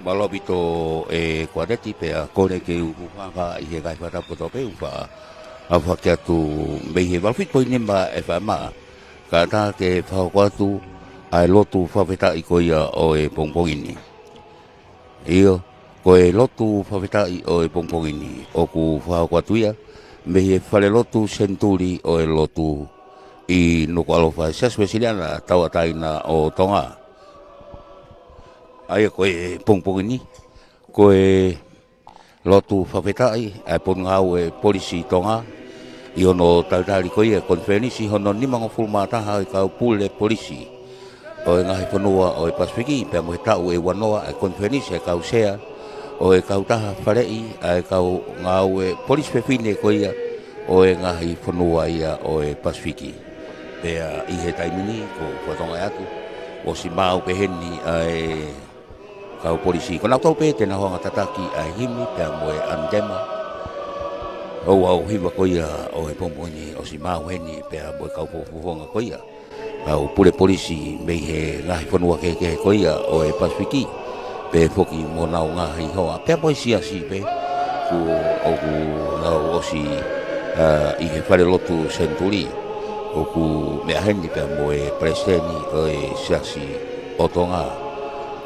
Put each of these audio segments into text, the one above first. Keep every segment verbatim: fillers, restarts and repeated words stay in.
Mālō ʻaupito e kuateti pea kole ke u hūfanga ʻi he ngaahi fakatapu kotoa pē ʻoku faʻa aofaki atu mei he valu fitu poini nima F M. Kae ʻatā ke fakahoko atu ʻa e lotu fakafetaʻi ko ia ʻo e pongipongi ni. ʻIo, ko e lotu fakafetaʻi ʻo e pongipongi ni ʻoku fakahoko atu ia mei he falelotu Senituli ʻo e Lotu ʻi Nukuʻalofa, Siasi Uēsiliana Tauʻatāina ʻo Tonga. ʻA ia ko e pongipongi ni, ko e lotu fakafetaʻi ʻa e Potungāue Polisi Tonga, ʻi hono talitali ko ia e konifelenisi hono nimangofulu mā taha ʻo e kau pule polisi ʻo e ngaahi fonua ʻo e Pasifiki, pea mo e taʻu ʻe uanoa ʻa e konifelenisi ʻa e kau sea ʻo e kautaha faleʻi ʻa e kau ngāue polisi fefine ko ia ʻo e ngaahi fonua ia ʻo e Pasifiki. Pea ʻi he taimi ni, ʻoku ou fakatokangaʻi atu, ʻosi maau pē heni ʻa e kau polisi. Ko nautolu pē te nau hanga tataki ʻa e himi pea mo e ʻanitema. ʻOku ʻi ai e hiva ko ia ʻo e pongipongi ni ʻosi maau heni pea mo e kau fakafofonga ko ia kau pule polisi mei he ngaahi fonua kehekehe ko ia ʻo e Pasifiki, pea foki mo honau ngaahi hoa, pea mo e siasi pē, ʻoku, ʻoku nau ʻosi, ā, ʻi he falelotu Senituli, ʻoku meʻa heni pea mo e Palesiteni ʻo e Siasi ʻo Tonga,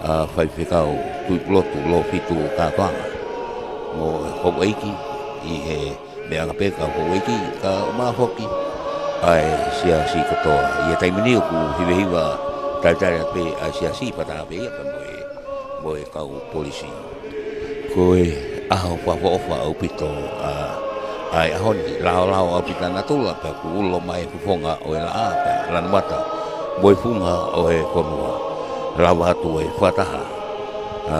ā, Faifekau Tuʻipulotu Lōfitu Kātoanga, mo e houʻeiki ʻi he meʻa anga pē kau houʻeiki, kae ʻumaʻā foki ʻa e siasi kotoa. ʻI he taimi ni ʻoku hivehiva talitali atu pē ʻa e siasi, fakataha pē ia pea mo e, mo e kau polisi. Ko e ʻaho fakaʻofoʻofa ʻaupito ʻa, ʻa e ʻaho ni, laolao ʻaupito ʻa natula, pea kuo ulo mai e fofonga ʻo e laʻā, pea lanu mata mo e funga ʻo e fonua. Lava atu e fakataha, ā,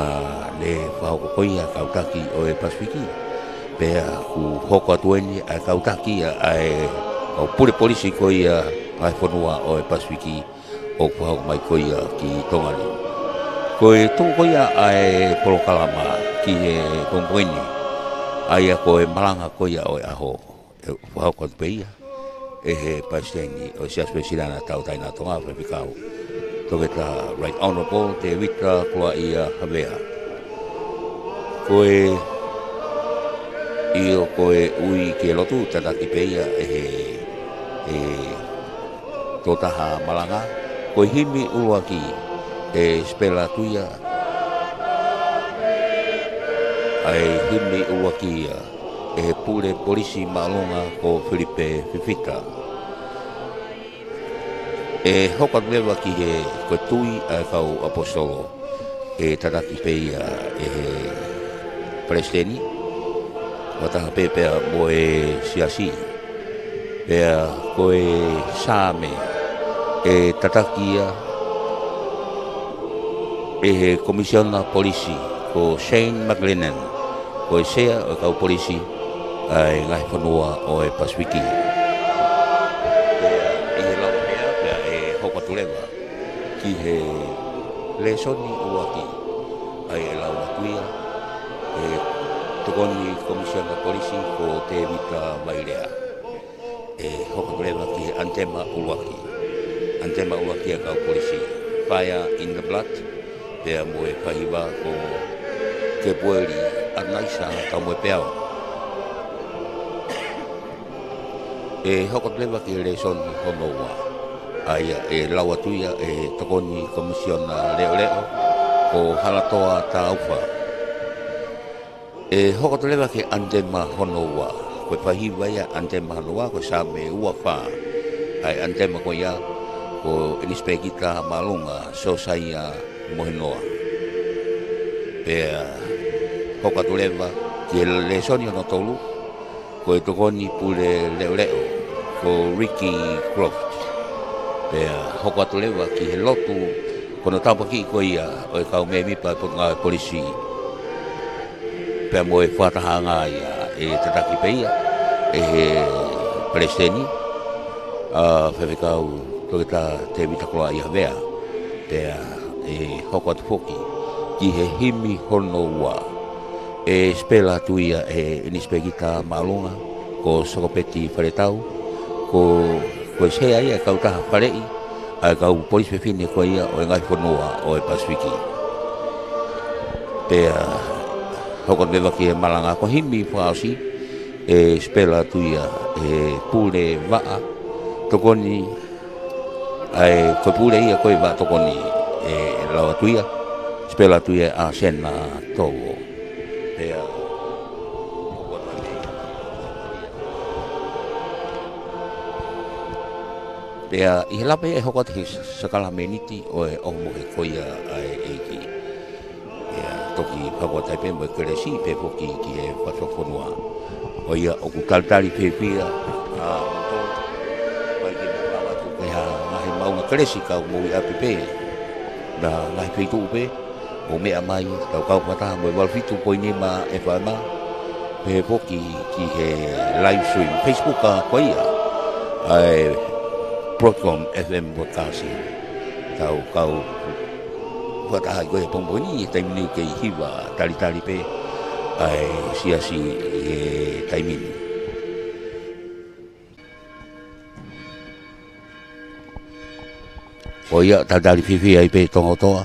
ne fakahoko ko ia kau taki ʻo e Pasifiki. Pea kuo hoko atu eni ʻa e kau taki ʻa, ʻa e kau pule polisi ko ia ʻa e fonua ʻo e Pasifiki ʻoku fakahoko mai ko ia ki Tonga ni. Ko e tuʻu ko ia ʻa e polokalama ki he pongipongi ni, ʻa ia ko e malanga ko ia ʻo e ʻaho, ʻe fakahoko atu pē ia ʻe he Palesiteni ʻo e Siasi Uēsiliana Tauʻatāina ʻo Tonga, Faifekau Toketā Right Honourable Tēvita Koloaʻia Havea. Ko e, ʻio, ko e ui ki he lotu tataki pē ia ʻe he, ʻe he tokotaha malanga. Ko e himi ʻuluaki ʻe Sipela Tuia, ʻa e himi ʻuluaki ia ʻe he pule polisi māʻolunga ko Filipe Fifita. ʻE hoko atu leva ki he ko e Tui ʻa e Kau ʻAposetolo, ʻe tataki pē ia ʻe he Palesiteni, fakataha pē pea mo e siasi. Pea ko e Saame ʻe tataki ia ʻe he Komisiona Polisi ko Shane McLennan, ko e Sea ʻo e Kau Polisi ʻa e ngaahi fonua ʻo e Pasifiki. Pea ʻi he lau meʻa, pea ʻe hoko atu leva ki he lēsoni ʻuluaki, ʻa ia ʻe lau atu ia ʻe he Tokoni Komisiona Polisi ko Tēvita Vailea. ʻE hoko atu leva ki he ʻanitema ʻuluaki. ʻAnitema ʻuluaki ʻa e kau polisi, Fire in the Blood, pea mo e faiva ko Kepueli ʻAnaisa Kaumoepeau. ʻE hoko atu leva ki he lēsoni hono ua, ʻa ia ʻe lau atu ia ʻe he Tokoni Komisiona Leʻoleʻo ko Halatoa Taufa. ʻE hoko atu leva ki he ʻanitema hono ua. Ko e faiva ia ʻanitema hono ua, ko e Saame ua fā. ʻA e ʻanitema ko ia ko ʻInisipēkita Māʻolunga Siosaia Mohenoa. Pea hoko atu leva ki he lēsoni hono tolu, ko e Tokoni Pule Leʻoleʻo ko Ricky Croft. Pea hoko atu leva ki he lotu, ko hono tāpuakiʻi ko ia ʻo e kau mēmipa ʻo e Potungāue Polisi. Pea mo e fakatahaʻanga ia ʻe tataki pē ia ʻe he Palesiteni, ʻa Faifekau Toketā Tēvita Koloaʻia Havea. Pea ʻe hoko atu foki ki he himi hono ua, ʻe sipela atu ia ʻe he ʻInisipēkita Māʻolunga ko Sokopeti Faletau, ko, ko e Sea ia ʻo e kautaha faleʻi ʻa e kau polisi fefine ko ia ʻo e ngaahi fonua ʻo e Pasifiki. Pea hoko atu leva ki he malanga ko e himi fakaʻosi, ʻe sipela atu ia ʻe Pule Vaʻa Tokoni, ʻa e ko e pule ia ko e Vaʻa Tokoni, ʻe lau atu ia, sipela atu ia ʻa Sena Tovo. Pea hoko atu leva. Pea ʻi he lape ʻe hoko atu he sākalameniti ʻo e ʻohomohe ko ia ʻa e ʻEiki. Pea toki hoko atu ai pē mo e kelesi pea foki ki he fakafonua. ʻA ia ʻoku talitali fiefia ʻa moutolu, ʻikai ke mou lava atu ki ha ngaahi maʻunga kelesi ka mou ʻi ʻapi pē, ʻi ha ngaahi feituʻu pē, mou meʻa mai, tau kau fakataha mo e valu fitu poini nima F M, pea foki ki he live stream Facebook ko ia ʻa e Broadcom F M Broadcasting. Tau kau fakataha ai ko ia he pongipongi ni, taimi ni kei hiva talitali pē ʻa e siasi he taimi ni. Ko ia, talitali fiefia ai pē Tonga kotoa.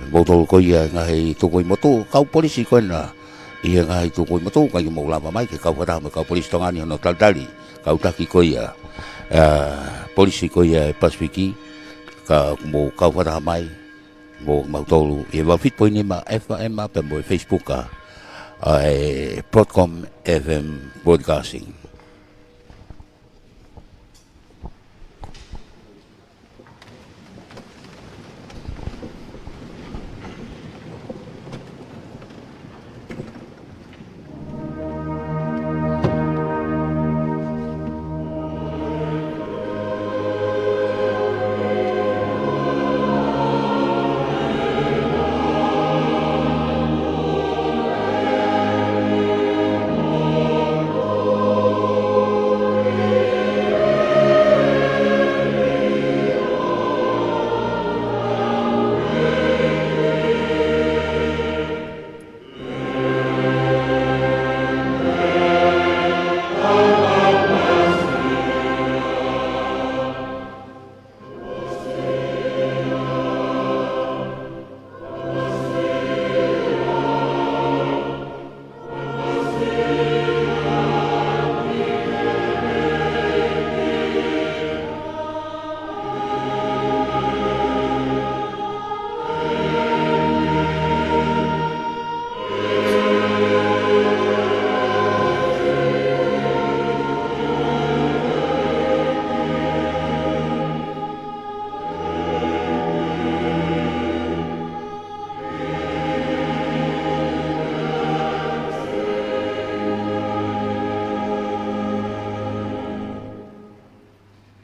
Moutolu ko ia ngaahi tukuʻi motuʻa, kau polisi ko ena ʻi he ngaahi tukuʻi motuʻa, ʻikai ke mou lava mai ke kau fakataha mo e kau polisi Tonga ni hono talitali, kau taki ko ia, ʻa, polisi ko ia ʻa e Pasifiki, ka mou kau fakataha mai mo mautolu ʻi he valu fitu poini nima F M pea mo e Facebook ʻa e Broadcom F M Broadcasting.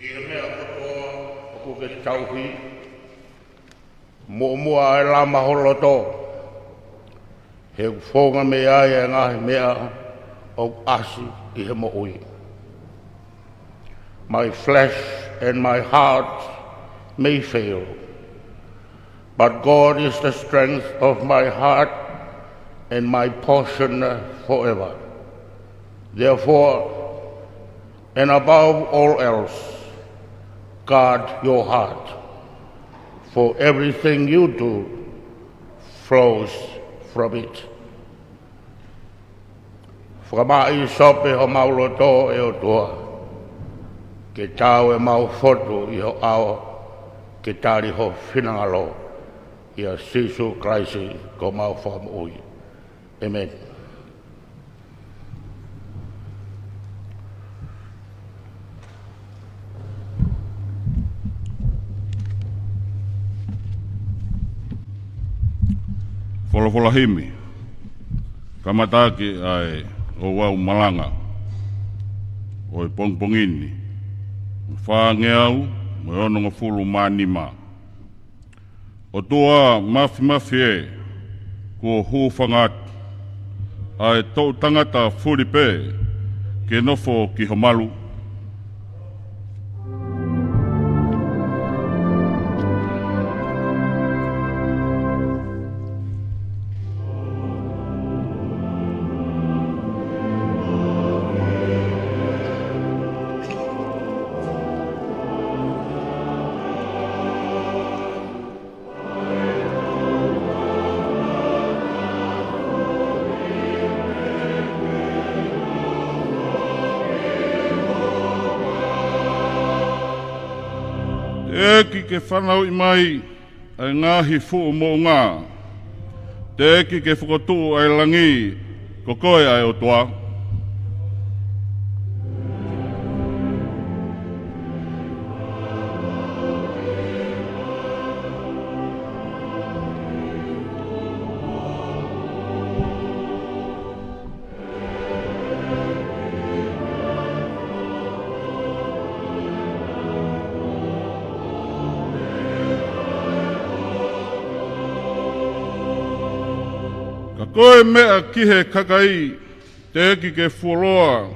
ʻI he meʻa kotoa ʻoku ke tauhi, muʻomuʻa ʻa e lama ho loto, he ʻoku founga mei ai ʻa e ngaahi meʻa ʻoku ʻasi ʻi he moʻui. My flesh and my heart may fail, but God is the strength of my heart and my portion forever. Therefore, and above all else, guard your heart, for everything you do flows from it. Fakamaʻi sope homau loto, ʻe ʻOtua, ke tau ʻemau fotu ʻi ho ʻao, ke tali ho finangalo, ʻia Sīsū Kalaisi ko homau Fakamoʻui. ʻĒmeni. Folofola himi. Kamata ʻaki ʻa e ouau malanga ʻo e pongipongi ni, fāngeau mo e onongofulu mā nima. ʻOtua Māfimafi ē, kuo hūfanga atu ʻa e toʻu tangata fulipē ke nofo ki ho malu. Teʻeki ke fanauʻi mai ʻa e ngaahi fuʻu moʻunga. Teʻeki ke fokotuʻu ʻa e langi, ko koe ʻa e ʻOtua. Ka ko e meʻa ki he kakai, teʻeki ke fuoloa,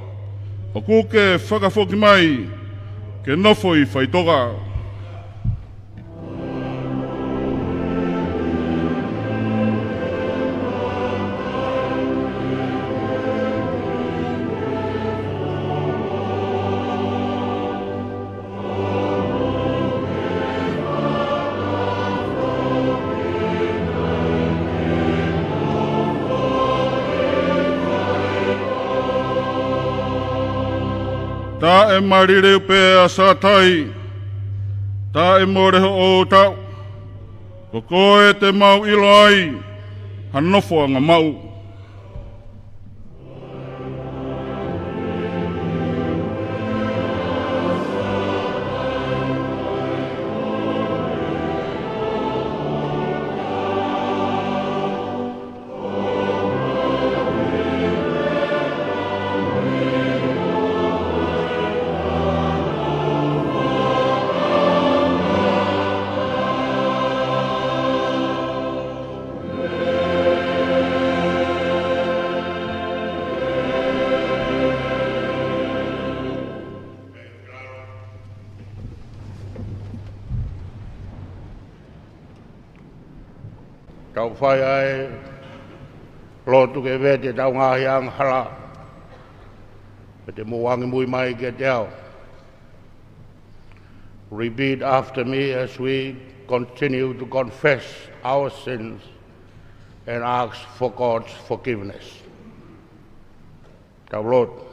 ʻoku ke fakafoki mai ke nofo ʻi faʻitoka. Taʻe malileu pē ʻa Satai, taʻe mole hoʻo taʻu, ko koe te mau ʻilo ai ha nofoʻanga maʻu. Tau fai ʻa e lotu ke vete ʻetau ngaahi angahala. Pea te mou angimui mai kiate au. Repeat after me as we continue to confess our sins and ask for God's forgiveness. Tau lotu.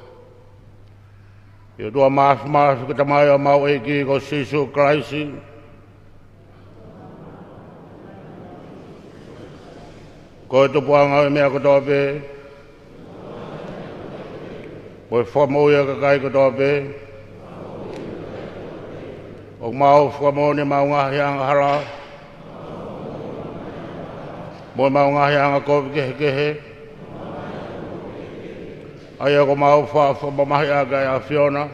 ʻE ʻOtua Māfimafi, ko e Tamai ʻo ʻemau ʻEiki ko Sīsū Kalaisi, ko e tupuʻanga ʻo e meʻa kotoa pē, mo e fakamoʻui ʻo e kakai kotoa pē. ʻOku mau fakamoʻoni ʻemau ngaahi angahala mo ʻemau ngaahi angakovi kehekehe, ʻa ia ʻoku mau faʻa fakamamahiʻaki ʻa e ʻAfiona.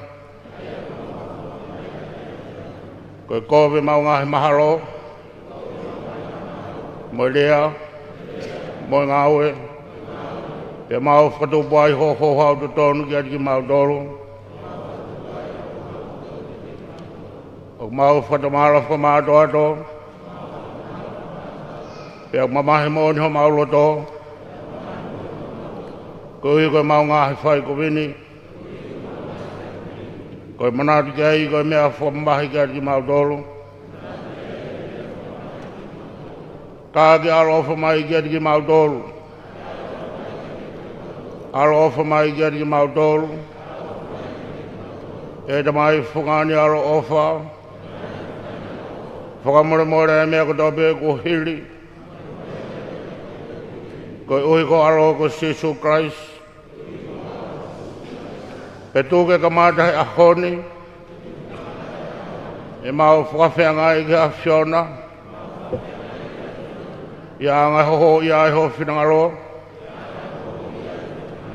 Ko e kovi ʻemau ngaahi mahalo, mo e lea, mo e ngāue, pea mau fakatupu ai ho houhau totonu kiate kimautolu. ʻOku mau fakatomala fakamātoato, pea ʻoku mamahi moʻoni homau loto, koeʻuhi ko ʻemau ngaahi fai kovi ni. Ko e manatu ki ai ko e meʻa fakamamahi kiate kimautolu. Ka ke ʻaloʻofa mai kiate kimautolu. ʻAloʻofa mai kiate kimautolu, ʻe Tamai, fungani ʻaloʻofa. Fakamolemole ʻa e meʻa kotoa pē kuo hili, koeʻuhi ko ho ʻAlo ko Sīsū Kalaisi. Pea tuku ke kamata he ʻaho ni ʻemau fakafeangai ki he ʻAfiona, ʻi he anga hoʻo hōʻia ai ho finangalo,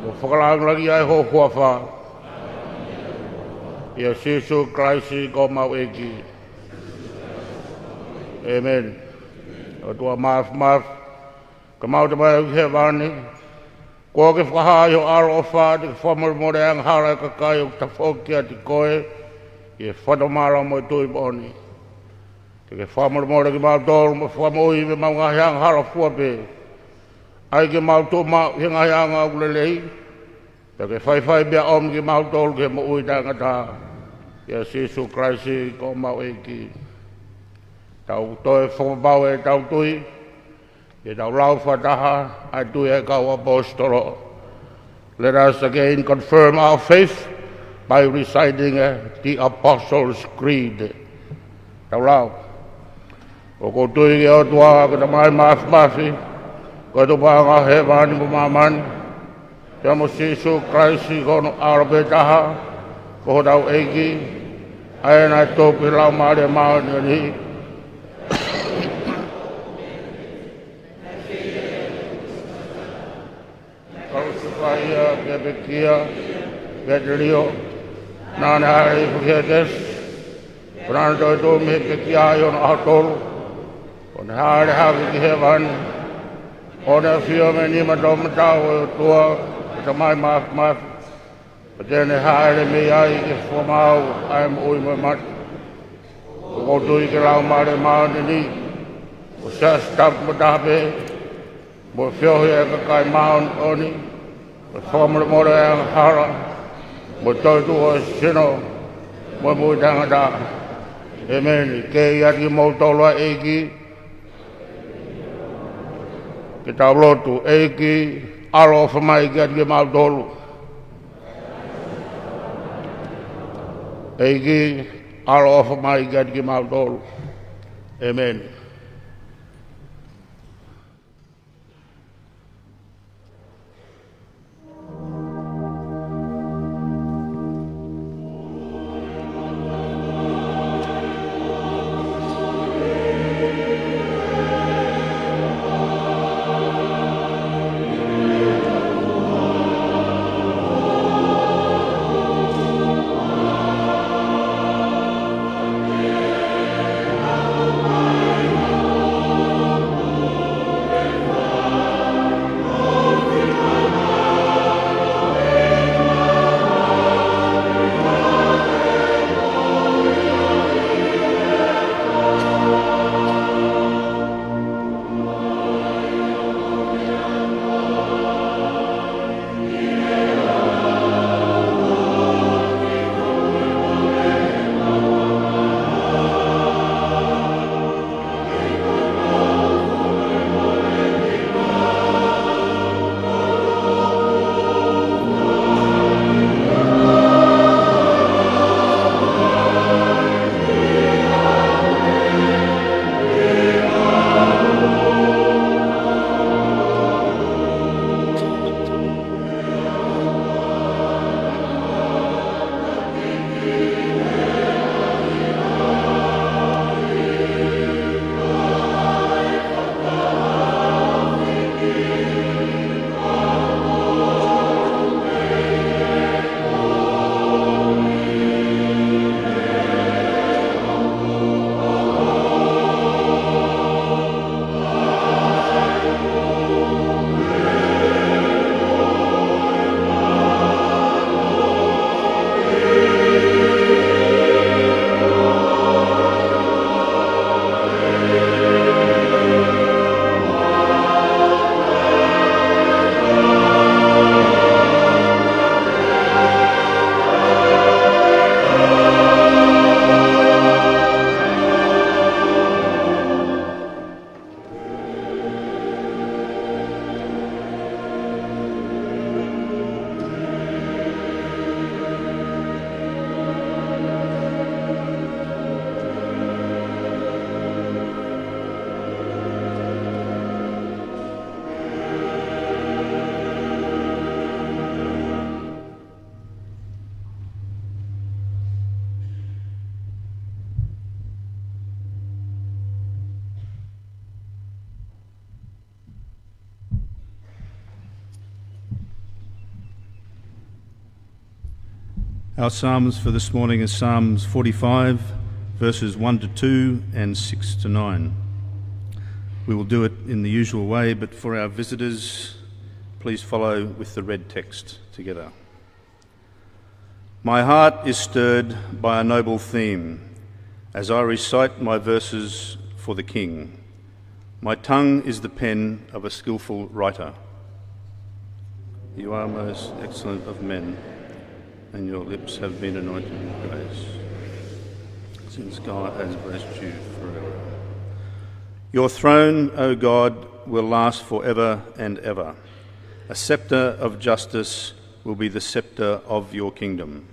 mo fakalāngilangiʻi ai ho huafa. ʻIa Sīsū Kalaisi ko homau ʻEiki. ʻĒmeni. ʻOtua Māfimafi, ko ʻemau Tamai ʻoku ʻi hēvani, kuo ke fakahā ʻi ho ʻaloʻofa te ke fakamolemoleʻi ʻa e angahala ʻa e kakai ʻoku tafoki kiate koe ʻi he fakatomala mo e tui moʻoni. Te ke fakamolemoleʻi kimautolu mo fakamoʻui mei heʻemau ngaahi angahala fua pē. ʻAi ke mau tuʻu maʻu ʻi he ngaahi anga ʻoku lelei, pea ke faifai pea ʻomi kimautolu ki he moʻui taʻengata. ʻIa Sīsū Kalaisi ko homau ʻEiki. Tau toe fakapapauʻi ʻetau tui, ʻi heʻetau lau fakataha ʻa e tui ʻa e kau ʻaposetolo. Let us again confirm our faith by reciting, uh, the Apostles' Creed. Tau lau. ʻOku ou tui ki he ʻOtua ko e Tamai Māfimafi, ko e Tupu ʻa hēvani mo māmani, pea mo Sīsū Kalaisi ko hono ʻAlo pē taha, ko hotau ʻEiki, ʻa ia naʻe tohi ʻe he Laumālie Māʻoniʻoni. Kalusefai ia, pea pekia, pea telio, naʻa ne hāʻele hifo ki hētesi, pea naʻa ne toetuʻu mei he pekia ʻi hono ʻaho tolu, ʻo ne hāʻele hake ki hēvani, ʻo ne ʻafio mei he nima toʻomataʻu ʻo e ʻOtua, ko e Tamai Māfimafi, pea te ne hāʻele mei ai ke fakamaau ʻa e moʻui mo e mate. ʻOku ou tui ki he Laumālie Māʻoniʻoni, ko e siasi tapu mo taha pē, mo e feohi ʻa e kakai māʻoniʻoni, mo e fakamolemole ʻa e angahala, mo e toetuʻu ʻo e sino, mo e moʻui taʻengata. ʻĒmeni. Ke ʻiate kimoutolu ʻa e ʻEiki. Ke tau lotu. ʻEiki, ʻaloʻofa mai kiate kimautolu. ʻEiki, ʻaloʻofa mai kiate kimautolu. ʻĒmeni. Our Psalms for this morning is Psalms forty-five, verses one to two and six to nine. We will do it in the usual way, but for our visitors, please follow with the read text together. My heart is stirred by a noble theme as I recite my verses for the King. My tongue is the pen of a skilful writer. You are most excellent of men, and your lips have been anointed with grace. Since God has blessed you forever. Your throne, O God, will last forever and ever. A scepter of justice will be the scepter of your kingdom.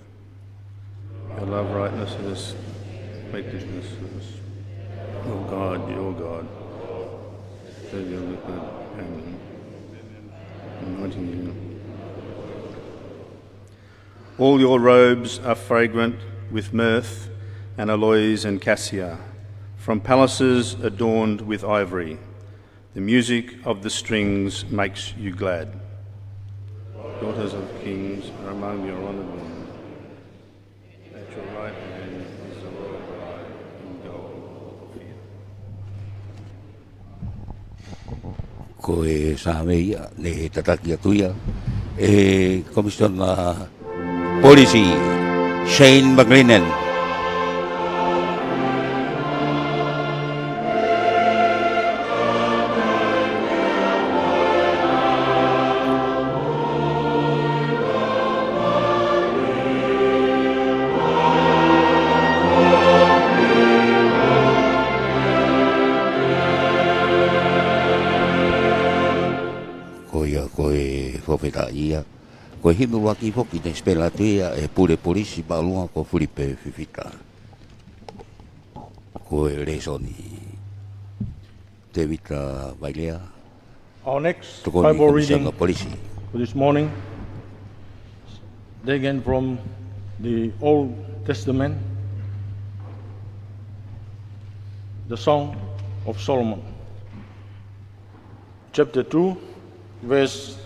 Your love, righteousness, Righteousness, your God, your God. Savior, we pray. Amen. Anointing you. All your robes are fragrant with myrrh and aloes and cassia, from palaces adorned with ivory. The music of the strings makes you glad. Daughters of kings are among your honored ones. At your right hand is the royal bride in gold of Ophir. Ko e Saame ia, ne tataki atu ia ʻe he Commissioner Polisi, Shane McLennan. Ko ia ko e fakafetaʻi ia. Ko e himi ʻuluaki foki ne sipela atu ia ʻe he Pule Polisi Māʻolunga ko Filipe Fifita. Ko e lēsoni. Tēvita Vailea. Our next Bible reading for this morning, taken from the Old Testament, the Song of Solomon, chapter two, verse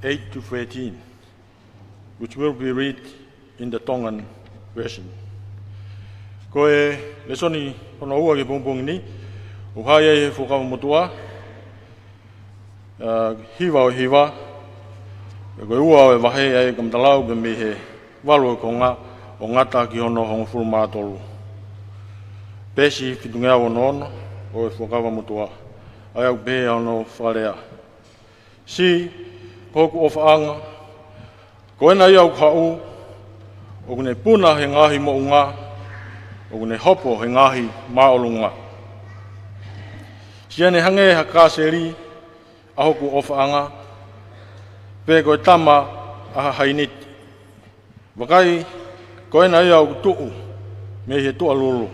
eight to thirteen, which will be read in the Tongan version. Ko e lēsoni hono ua ki he pongipongi ni, ʻoku hā ia ʻi he Fuakava Motuʻa, ʻa, hiva ʻo e hiva, pea ko e ua ʻo e vahe ʻa e kamatalau pē mei he valu ʻo e konga ʻo ngata ki hono hongofulu mā tolu. Peesi fitungeau ono ono ʻo e Fuakava Motuʻa, ʻa ia ʻoku pehē hono fakalea. Siʻi, ko hoku ʻofaʻanga, ko ena ia ʻoku haʻu, ʻoku ne puna he ngaahi moʻunga, ʻoku ne hopo he ngaahi māʻolunga. Siʻi ʻene hangē ha kāseli ʻa hoku ʻofaʻanga, pe ko e tama ʻa ha hainiti. Vakai, ko ena ia ʻoku tuʻu mei he tuʻa lulu.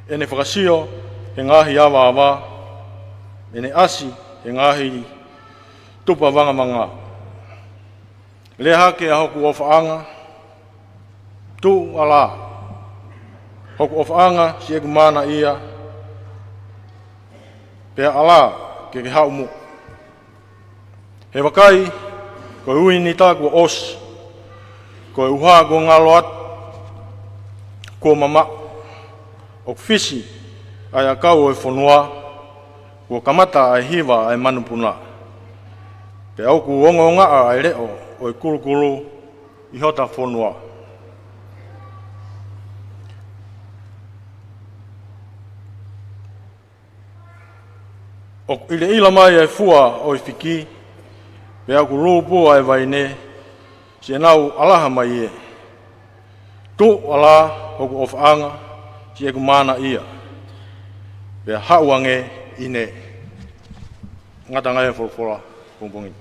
ʻEne fakasio he ngaahi avaava, ʻene ʻasi he ngaahi tupa vangavanga. Lea hake ʻa hoku ʻofaʻanga, tuʻu ʻalā, hoku ʻofaʻanga siʻeku mana ia, pea ʻalā ke ke haʻu muʻa. He vakai, ko e uinita kuo ʻosi, ko e ʻuha kuo ngalo atu, kuo mamaʻo, ʻoku fisi ʻa e ʻakau ʻo e fonua, kuo kamata ʻa e hiva ʻa e manupuna. Pea ʻoku ongoongaʻa ʻa e leʻo ʻo e kulukulu ʻi hota fonua. ʻOku ʻilaʻila mai ʻa e fua ʻo e fiki, pea ʻoku lūpū ʻa e vaine, siʻenau ʻalaha mai ē. Tuʻu ʻalā hoku ʻofaʻanga, siʻeku mana ia, pea haʻu ange ʻi he ngata ngaahi folofola pongipongi ni.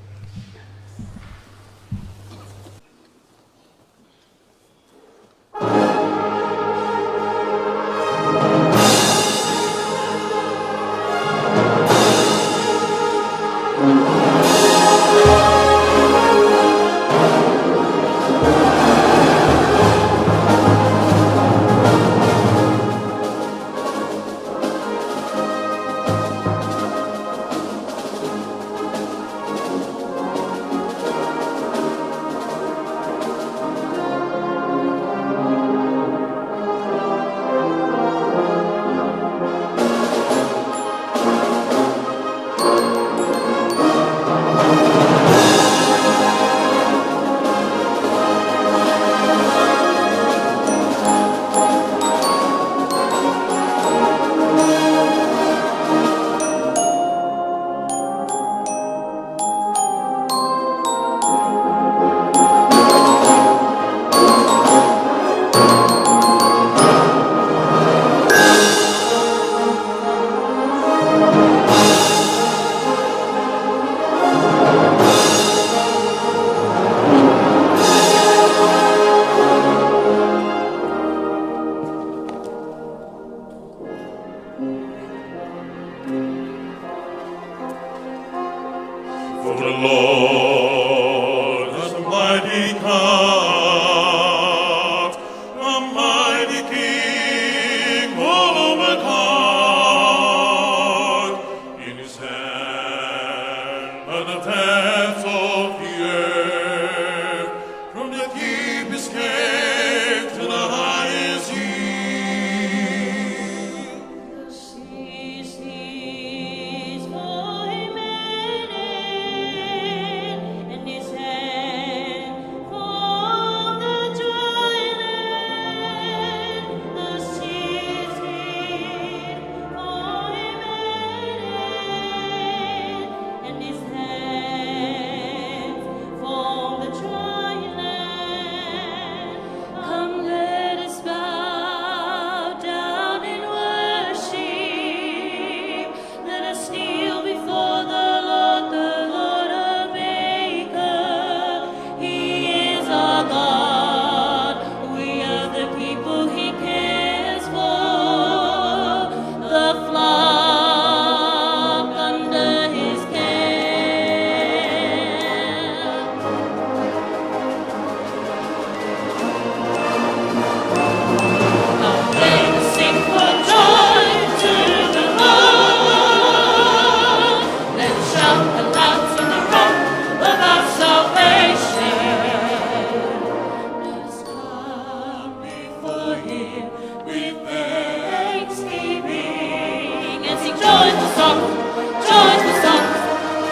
Joyful song,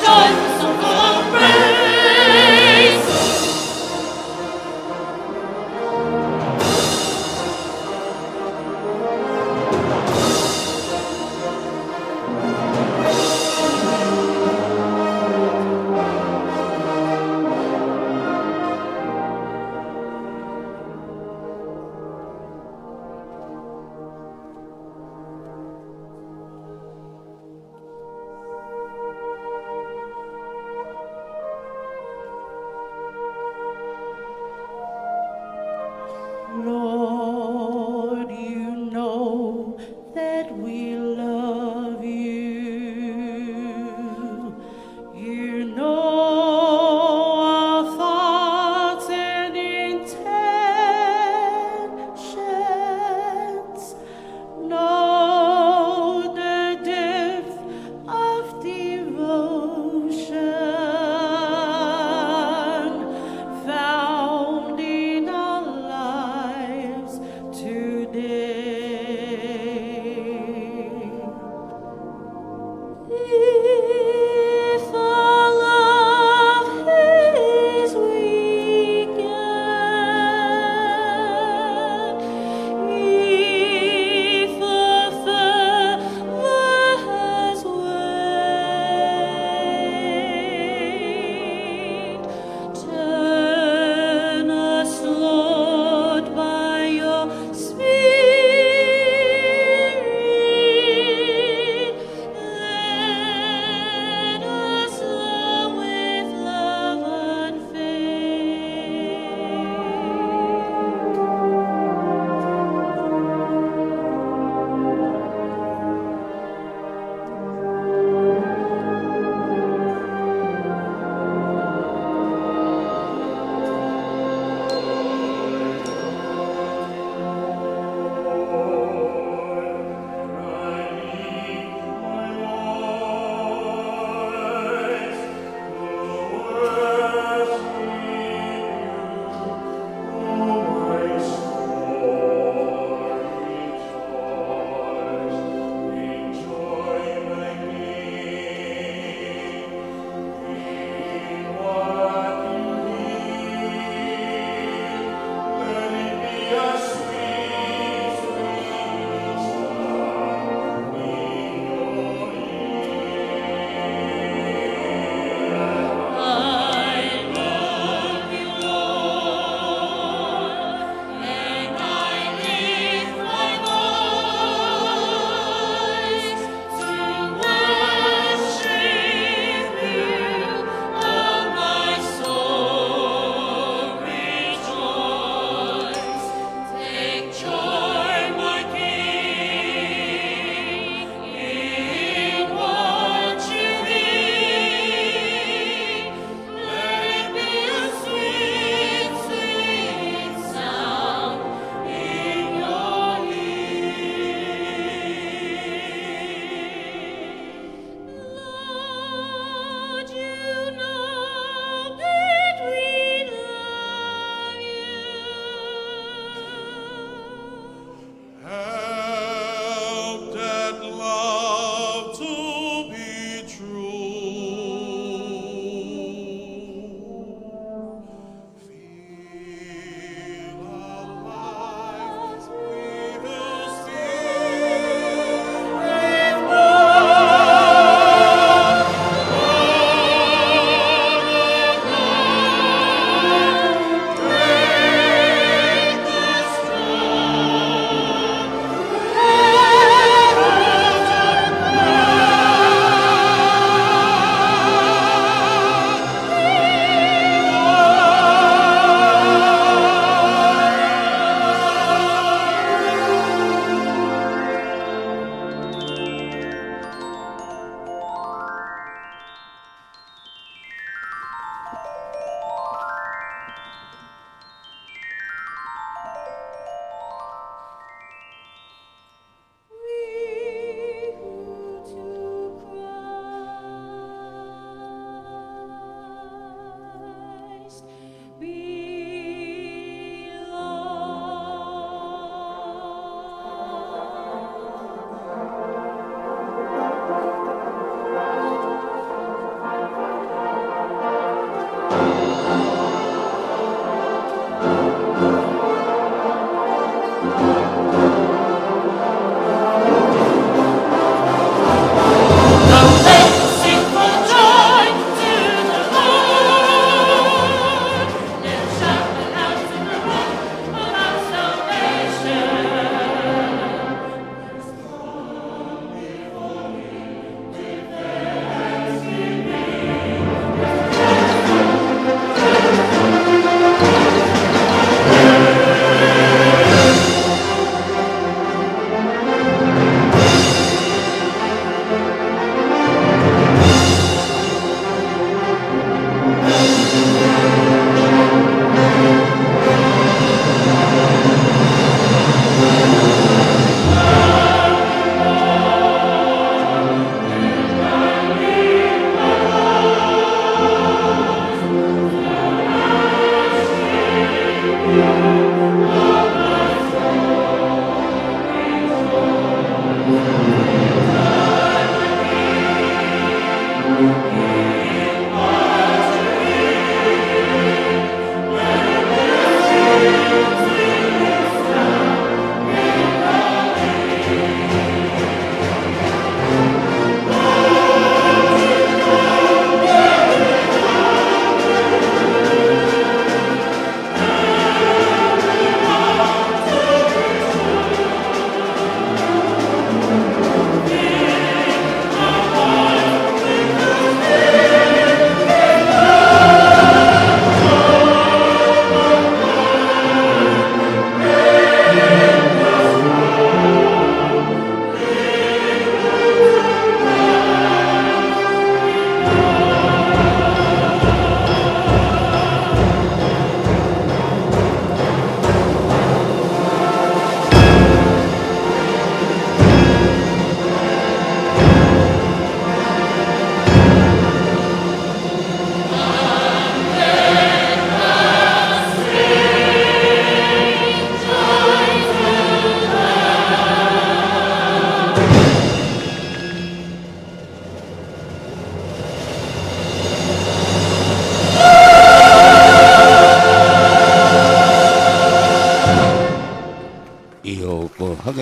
joyful song of praise.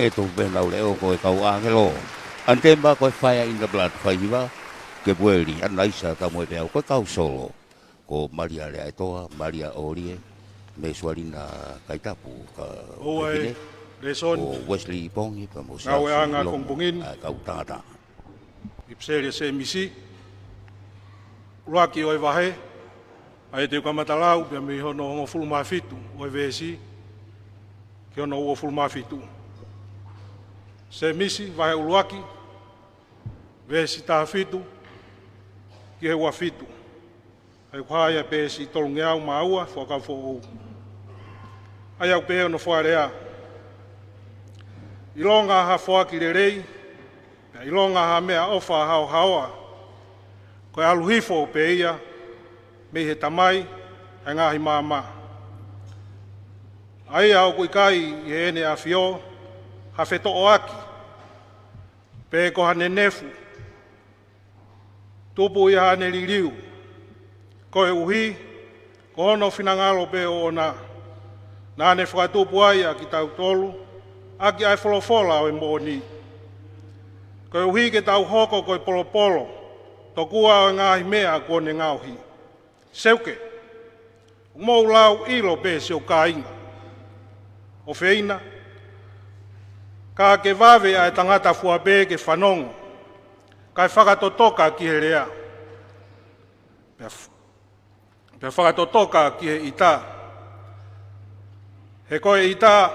ʻE tofu pē nau leʻo ko e kau ʻāngelo. Antema ko e Fire in the Blood, fai hiva, Kepueli ʻAnaisa Tamoepeau, ko e kau solo ko Malia Leaʻaetoa, Malia ʻOlie, Mesualina Kaitapu, ka ʻOua e fefine, Lēsoni. Ko Wesley Pongi, pea mo Siaosi Ngāueʻanga Lomu, kongipongini. ʻA e kau tangata. ʻIpiseli ʻa Sēmisi, ʻuluaki ʻo e vahe, ʻa ia te u kamata lau pea mei hono hongofulu mā fitu ʻo e veesi ki hono uofulu mā fitu. Sēmisi, vahe ʻuluaki, veesi taha fitu ki he ua fitu. ʻA ia ko e hā ia peesi tolungeau mā ua, Fuakava Foʻou. ʻA ia ʻoku pehē hono fakalea: ʻIlonga ha foaki lelei, pea ʻilonga ha meʻaʻofa haohaoa, ko e ʻalu hifo pē ia mei he Tamai ʻa e ngaahi maama. ʻA ia ʻoku ʻikai ʻi heʻene ʻafio ha fetoʻoaki, pe ko ha nenefu tupu ʻi haʻane liliu, koeʻuhi ko hono finangalo pē ʻoʻona naʻa ne fakatupu ai ʻa kitautolu ʻaki ʻa e folofola ʻo e moʻoni, koeʻuhi ke tau hoko ko e polopolo tokua ʻo e ngaahi meʻa kuo ne ngaohi. Seuke, ʻoku mou lau ʻilo pē, siʻoku kāinga ʻofeina, ka ke vave ʻa e tangata fua pē ke fanongo, kae fakatotoka ki he lea, pea f-, pea fakatotoka ki he ʻita. He ko e ʻita,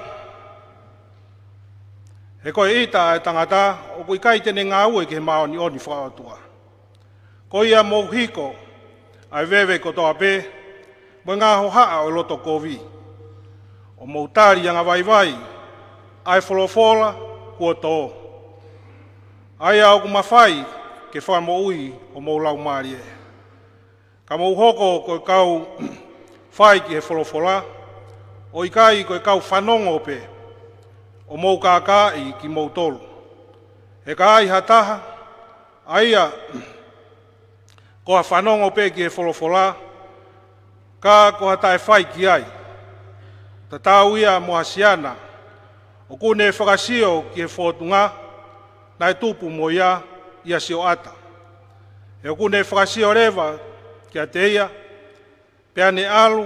he ko e ʻita ʻa e tangata ʻoku ʻikai te ne ngāue ki he māʻoniʻoni fakaʻotua. Ko ia mou hiko ʻa e veve kotoa pē, mo e ngaahi hohaʻa ʻo e loto kovi, ʻo mou tali angavaivai ʻa e folofola kuo tō, ʻa ia ʻoku mafai ke fakamoʻui homou laumālie. Ka mou hoko ko e kau fai ki he folofola, ʻo ʻikai ko e kau fanongo pē, ʻo mou kākaaʻi kimoutolu. He ka ai ha taha, ʻa ia ko ha fanongo pē ki he folofola, ka ko ha taʻefai ki ai, tatau ia mo ha siana ʻoku ne fakasio ki he fōtunga naʻe tupu mo ia ʻi ha sioʻata. He ʻoku ne fakasio leva kiate ia, pea ne ʻalu,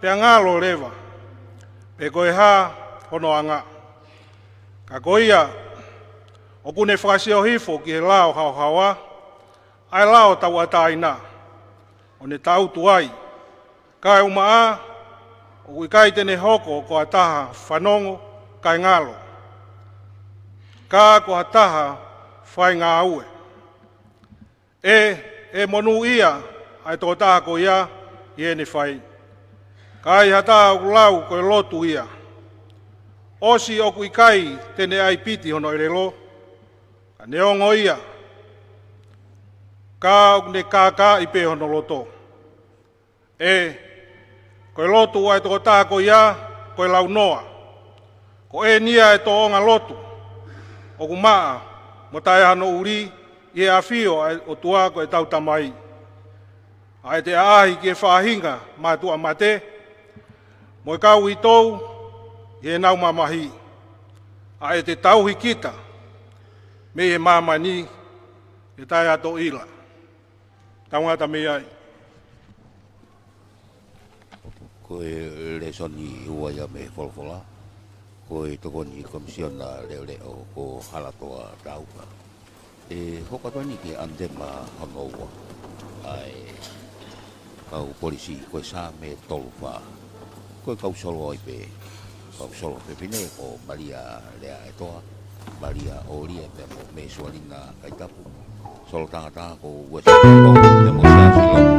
pea ngalo leva, pe ko e hā hono anga. Ka ko ia ʻoku ne fakasio hifo ki he lao haohaoa, ʻa e lao tauʻatāina, ʻo ne tangutu ai, kae ʻumaʻā ʻoku ʻikai te ne hoko ko ha taha fanongo kae ngalo, ka ko ha taha faingāue. ʻE, ʻe monūʻia ʻa e tokotaha ko ia ʻi heʻene fai. Ka ai ha taha ʻoku lau ko e lotu ia, ʻosi ʻoku ʻikai te ne ʻai piti hono ʻelelo, ka neongo ia, ka ʻoku ne kākaaʻi pē hono loto. ʻE, ko e lotu ʻa e tokotaha ko ia ko e launoa. Ko eni ia ʻa e tōʻonga lotu ʻoku maʻa mo taʻe hano ʻuli ʻi he ʻafio ʻa e ʻOtua ko ʻetau Tamai, ʻa ʻete ʻaʻahi ki he faʻahinga mātuʻa mate mo e kau uitou ʻi heʻenau mamahi, ʻa ʻete tauhi kita mei he māmani ʻi he taʻe ʻato ʻila. Tau ngata mei ai. Ko e lēsoni ʻe ua ia mei he folofola. Ko e tokoni Komisiona Leʻoleʻo ko Halatoa Tauka. ʻE hoko atu eni ki he ʻanitema hono ua ʻa e kau polisi, ko e Saame tolu fā. Ko e kau solo ai pē, kau solo fefine ko Malia Leaʻaetoa, Malia ʻOlie pea mo Mesualina Kaitapu. Solo tangata ko Uesi Pau pea mo Siaosi Lomu.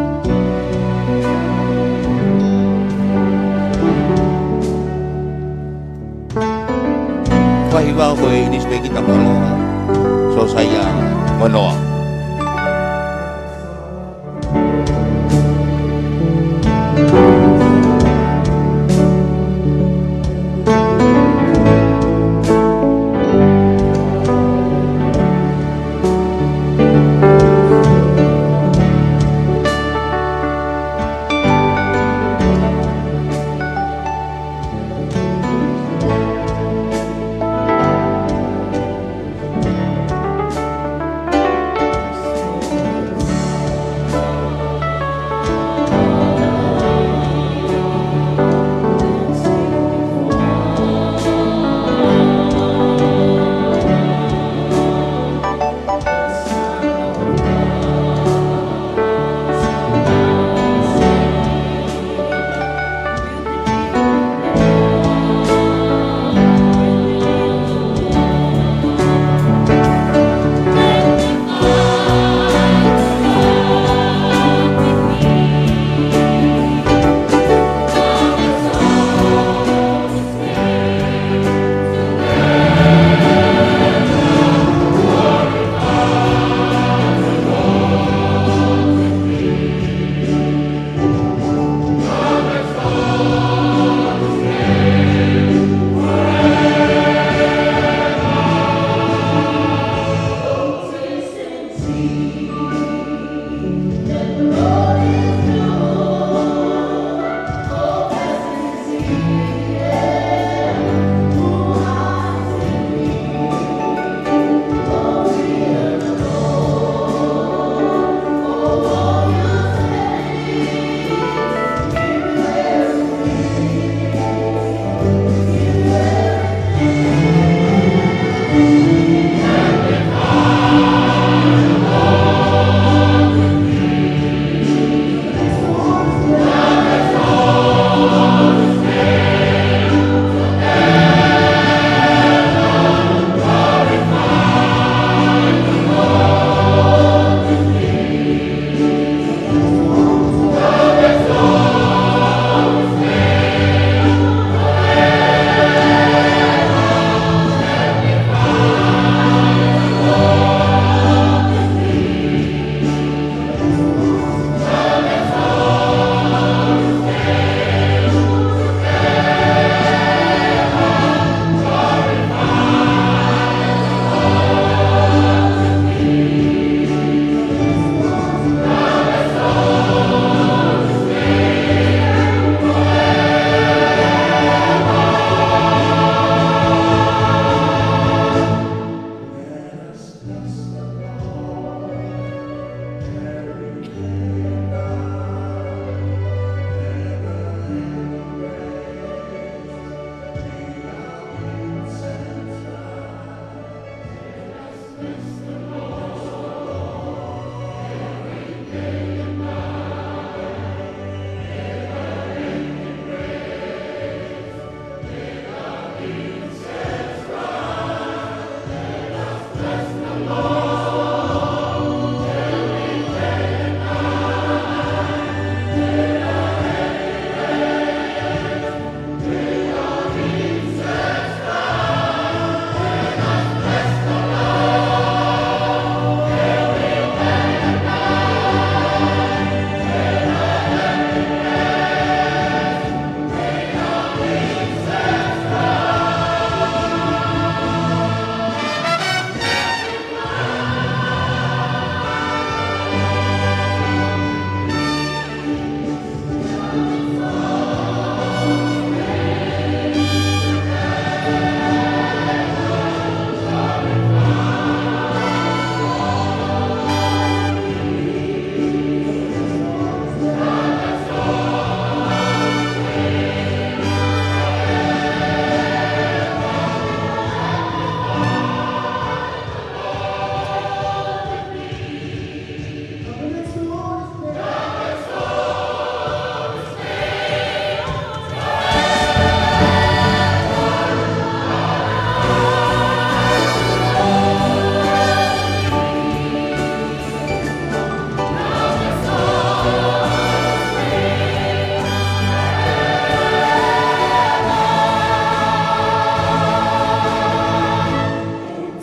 Fai hiva ko e ʻInisipēkita Manoa, Sosaia Manoa.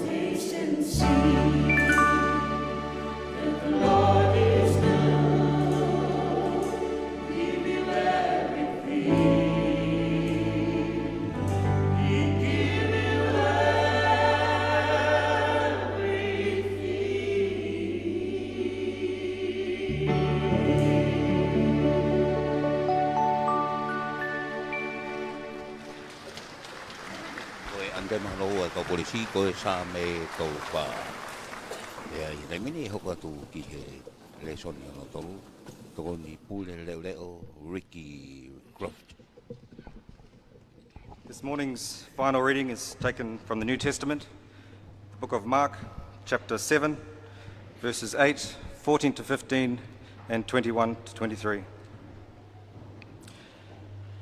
Taste and see that the Lord is good. Give you everything. He give you everything. Ko e ʻanitema hono ua ʻa e kau polisi, ko e Saame tolu fā. ʻA ia ʻi he taimi ni ʻe hoko atu ki he lēsoni hono tolu, tokoni pule leʻoleʻo Ricky Croft. This morning's final reading is taken from the New Testament, the book of Mark, chapter seven, verses eight, fourteen to fifteen, and twenty-one to twenty-three.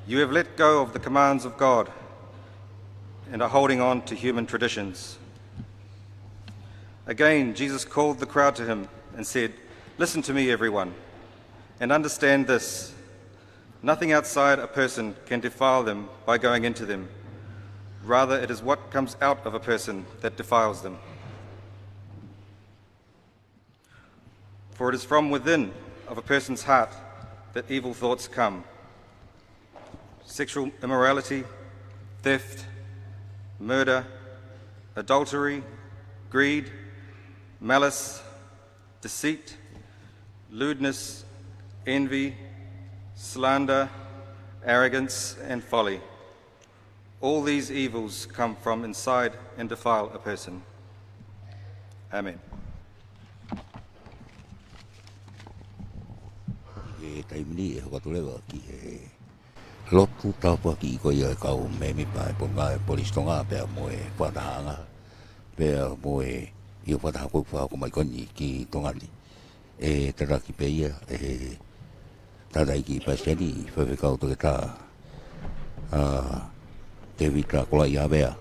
You have let go of the commands of God and are holding on to human traditions. Again, Jesus called the crowd to him and said, "Listen to me, everyone, and understand this. Nothing outside a person can defile them by going into them. Rather, it is what comes out of a person that defiles them." For it is from within of a person's heart that evil thoughts come: sexual immorality, theft, murder, adultery, greed, malice, deceit, lewdness, envy, slander, arrogance, and folly. All these evils come from inside and defile a person. Amen. ʻI he taimi ni ʻe hoko atu leva ki he lotu tāpuaki ko ia ʻa e kau mēmipa ʻo e Potungāue Polisi Tonga pea mo e fakatahaʻanga, pea mo e ʻio fakataha ko ē ʻoku fakahoko mai ko eni ki Tonga ni. ʻE tataki pē ia ʻe he Tangataʻeiki Palesiteni, Faifekau Toketā, ʻa, Tēvita Kolaiʻiavea.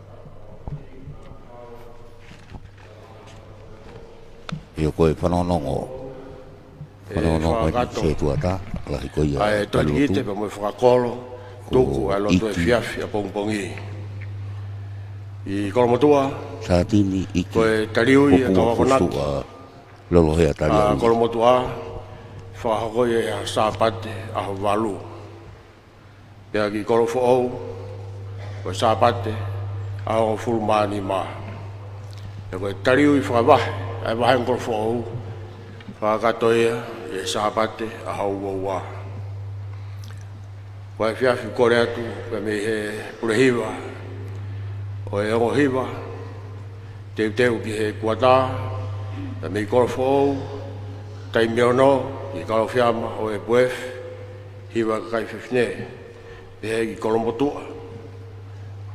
ʻIo, ko e fanongonongo. ʻE, fanongonongo ko e fakakakato setuata, lahi ko ia ʻa e tali lotu. Tokite pea mo e fakakolo, ko tuku ʻa e lotu ʻEiki efiafi ʻapongipongi. ʻI Kolomotuʻa, Sātini ʻIki, ko e taliui ʻa e Pupu kau akonaki Fosuʻa Lolohea Taliaui. ʻA Kolomotuʻa, fakahoko ia ʻi he Sāpate ʻaho valu. Pea ki Kolofoʻou, ko e Sāpate ʻaho hongofulu mā nima. Pea ko e taliui fakavahe ʻa e vahenga Kolofoʻou, fakakakato ia ʻi he Sāpate ʻaho uaua. Ko e efiafi kole atu pē mei he Pulehiva ʻo e Ongo Hiva, teuteu ki he kuata, pea mei Kolofoʻou, taimi ono, ki he Kalofiama ʻo e P F, hiva kakai fefine, pehē ki Kolomotuʻa,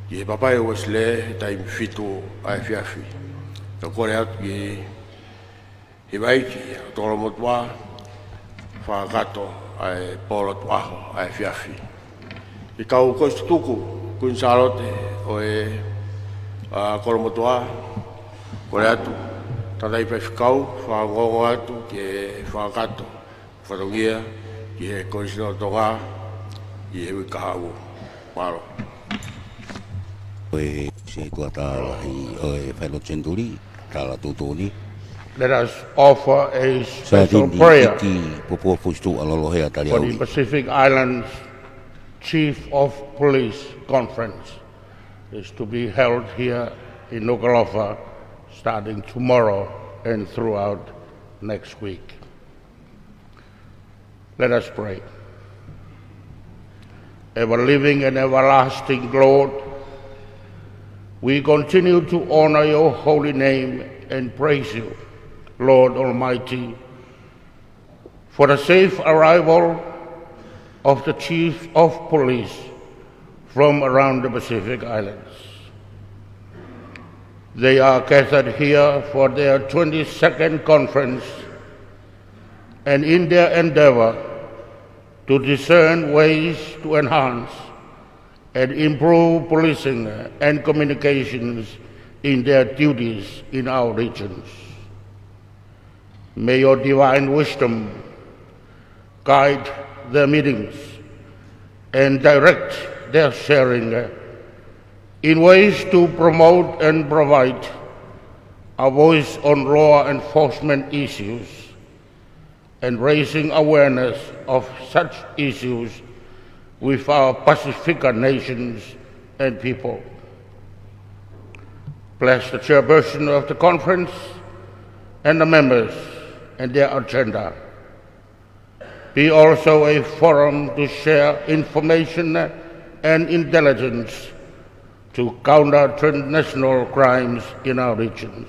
ki he Papaʻi Uesile, taimi fitu ʻa e efiafi. Kole atu ki he hiva iiki ʻa e Kolomotuʻa, fakakakato ʻa e pō lotu ʻaho ʻa e efiafi. Ki he kau kolisi tutuku, Kuini Sālote ʻo e, ʻa, Kolomotuʻa, kole atu, tangataʻeiki faifekau, fakaongoongo atu ki he fakakakato fatongia ki he Kolisi ʻo Tonga ʻi he uike kahaʻu. Mālō. Ko e Setuata Lahi ʻo e Whai Lotu Senituli, tala tuʻutuʻuni. Let us offer a special Sātini prayer Iti Popua Fusituʻa Lolohea for the Taliaui. Pacific Islands Chief of Police Conference is to be held here in Nukuʻalofa starting tomorrow and throughout next week. Let us pray. Ever living and everlasting Lord, we continue to honor your holy name and praise you, Lord Almighty, for the safe arrival of the chiefs of police from around the Pacific Islands. They are gathered here for their twenty-second conference, and in their endeavor to discern ways to enhance and improve policing and communications in their duties in our regions. May your divine wisdom guide their meetings and direct their sharing in ways to promote and provide a voice on law enforcement issues and raising awareness of such issues with our Pacific nations and people. Bless the chairperson of the conference and the members and their agenda. Be also a forum to share information and intelligence to counter transnational crimes in our regions.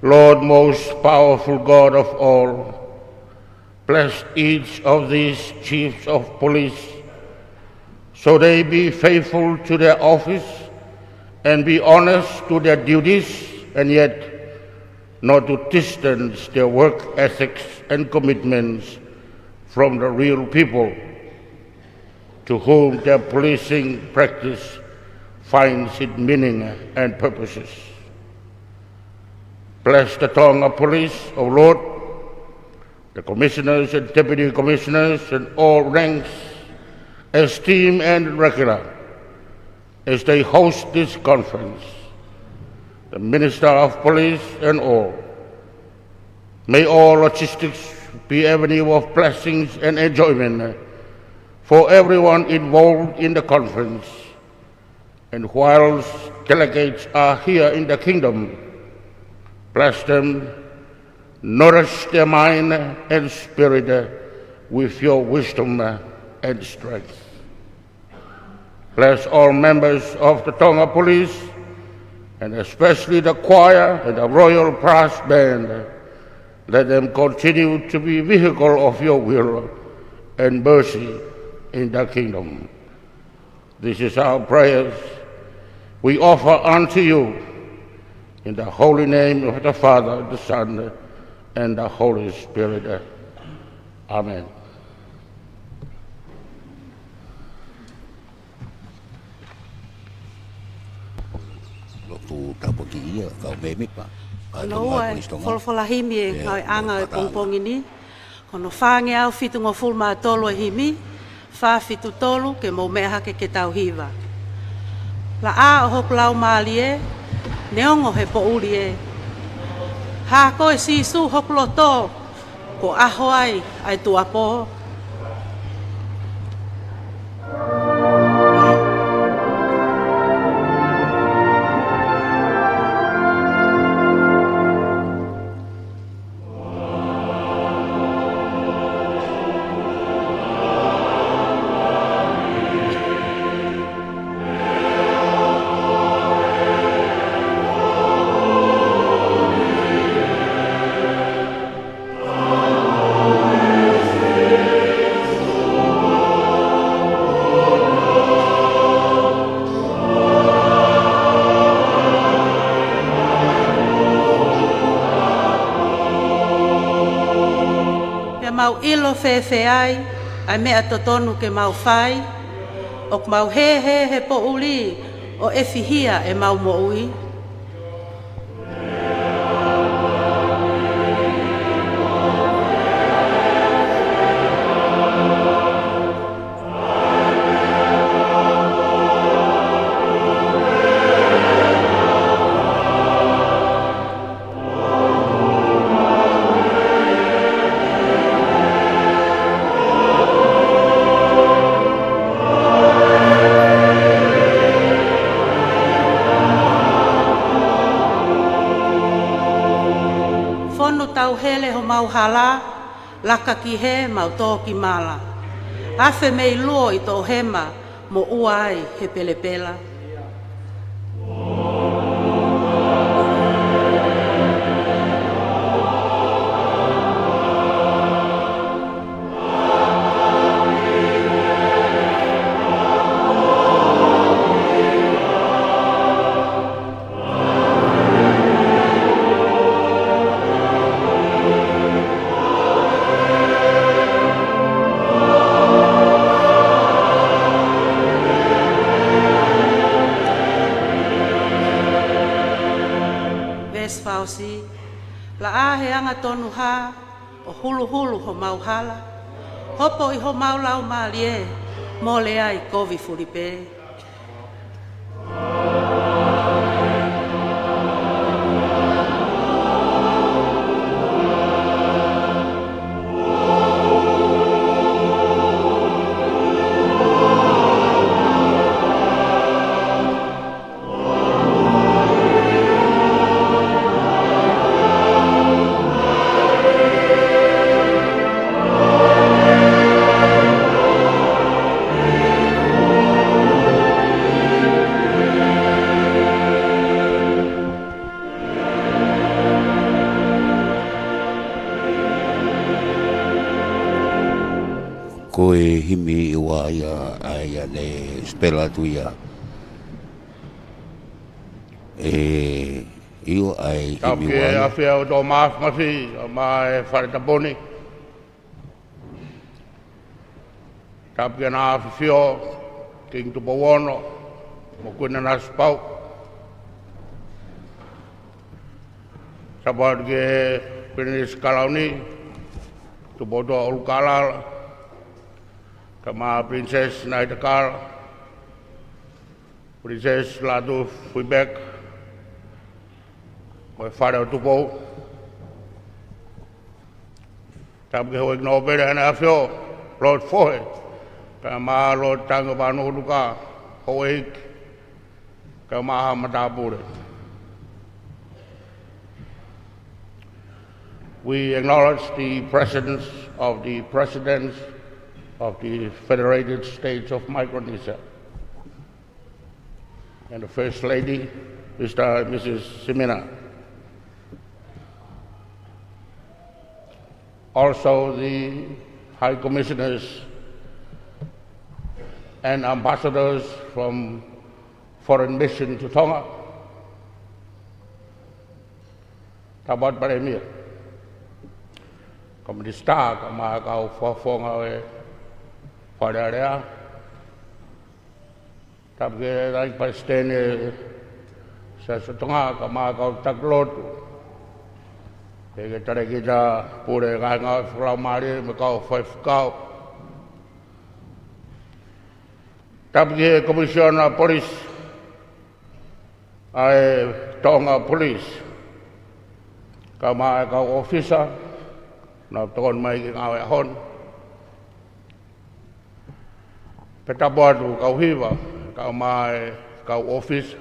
Lord, most powerful God of all, bless each of these chiefs of police so they be faithful to their office and be honest to their duties, and yet not to distance their work ethics and commitments from the real people to whom their policing practice finds its meaning and purposes. Bless the Tonga Police, O Lord, the commissioners and deputy commissioners and all ranks, esteemed and regular, as they host this conference, the Minister of Police and all. May all logistics be avenue of blessings and enjoyment for everyone involved in the conference. And whilst delegates are here in the kingdom, bless them, nourish their mind and spirit with your wisdom and strength. Bless all members of the Tonga Police, and especially the choir and the Royal Brass Band. Let them continue to be vehicle of your will and mercy in the kingdom. This is our prayers we offer unto you in the holy name of the Father, the Son, and the Holy Spirit. Amen. Lotu tāpuaki ia, kau mēmipa. Ko hono ua e folofola himi ʻo e ngāueʻanga ʻo e pongipongi ni. Ko hono fāngeau fitungofulu mā tolu e himi, fā fitu tolu, ke mou meʻa hake ke tau hiva. Laʻā ʻo hoku laumālie, neongo he poʻuli ē. Hā koe Sīsū hoku loto, kuo ʻaho ai ʻa e tuʻuapō. ʻIlo fēfē ai ʻa e meʻa totonu ke mau fai? ʻOku mau hēhē he poʻuli ʻo ʻefihia ʻemau moʻui. Fonu tauhele homau hala, laka ki hē, mau tō ki mala. Afe mei luo ʻi toʻohema, mo ʻua ai he pelepela. Veesi fakaʻosi. Laʻā he angatonu hā, ʻo huluhulu homau hala. Hopo ʻi homau laumālie, mole ai kovi fulipē. Ko e himi ʻe ua ia, ʻa ia ne spela atu ia. ʻE, ʻio, ʻa e himi ua ia. Tapu ki he ʻafio ʻa e ʻOtua Māfimafi, ʻa e Fale Tapu ni. Tapu ki Hono ʻAfio, Kingi Tupou Ono, mo Kuini Nanasipauʻu. Tapu atu ki he Pilinisi Kalauni, Tupoutoʻa ʻUlukalala, kae ʻumaʻā Princess Naitakala, Princess Lātūfuipeka, mo e Fale ʻo Tupou. Tapu ki he Houʻeiki Nōpele Haʻane ʻAfio, Lord Fohe, kae ʻumaʻā Lord Taingovanuʻunuka, Houʻeiki, kae ʻumaʻā haʻa matāpule. We acknowledge the presence of the Presidents of the Federated States of Micronesia and the First Lady, Mister and Missus Simina. Also the High Commissioners and Ambassadors from Foreign Mission to Tonga. Tapu atu Palēmia. Kau Minisitā, kae ʻumaʻā kau fakafofonga ʻo e Fale Alea. Tapu ki he Palesiteni ʻo e Siasi ʻo Tonga, kae ʻumaʻā kau taki lotu. Ki he Talēkita Pule Ngaahi Ngāue Fakalaumālie mo e kau faifekau. Tapu ki he Komisiona Polisi ʻa e Tonga Police, kae ʻumaʻā e kau ʻōfisa naʻa nau tokoni mai ki he ngāue ʻaho ni. Pea tapu atu kau hiva, kae ʻumaʻā e kau ʻōfisa,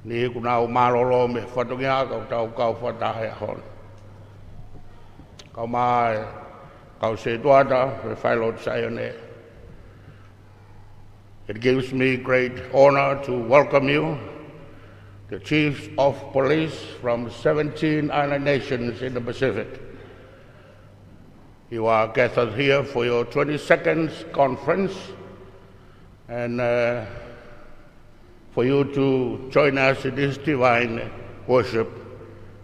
niʻihi kuo nau mālōlō mei he fatongia, kae tau kau fakataha he ʻaho ni. Kae ʻumaʻā e kau sētuata, mo e failotu Saione. It gives me great honor to welcome you, the Chiefs of Police from seventeen island nations in the Pacific. You are gathered here for your twenty-second conference, and, uh, for you to join us in this divine worship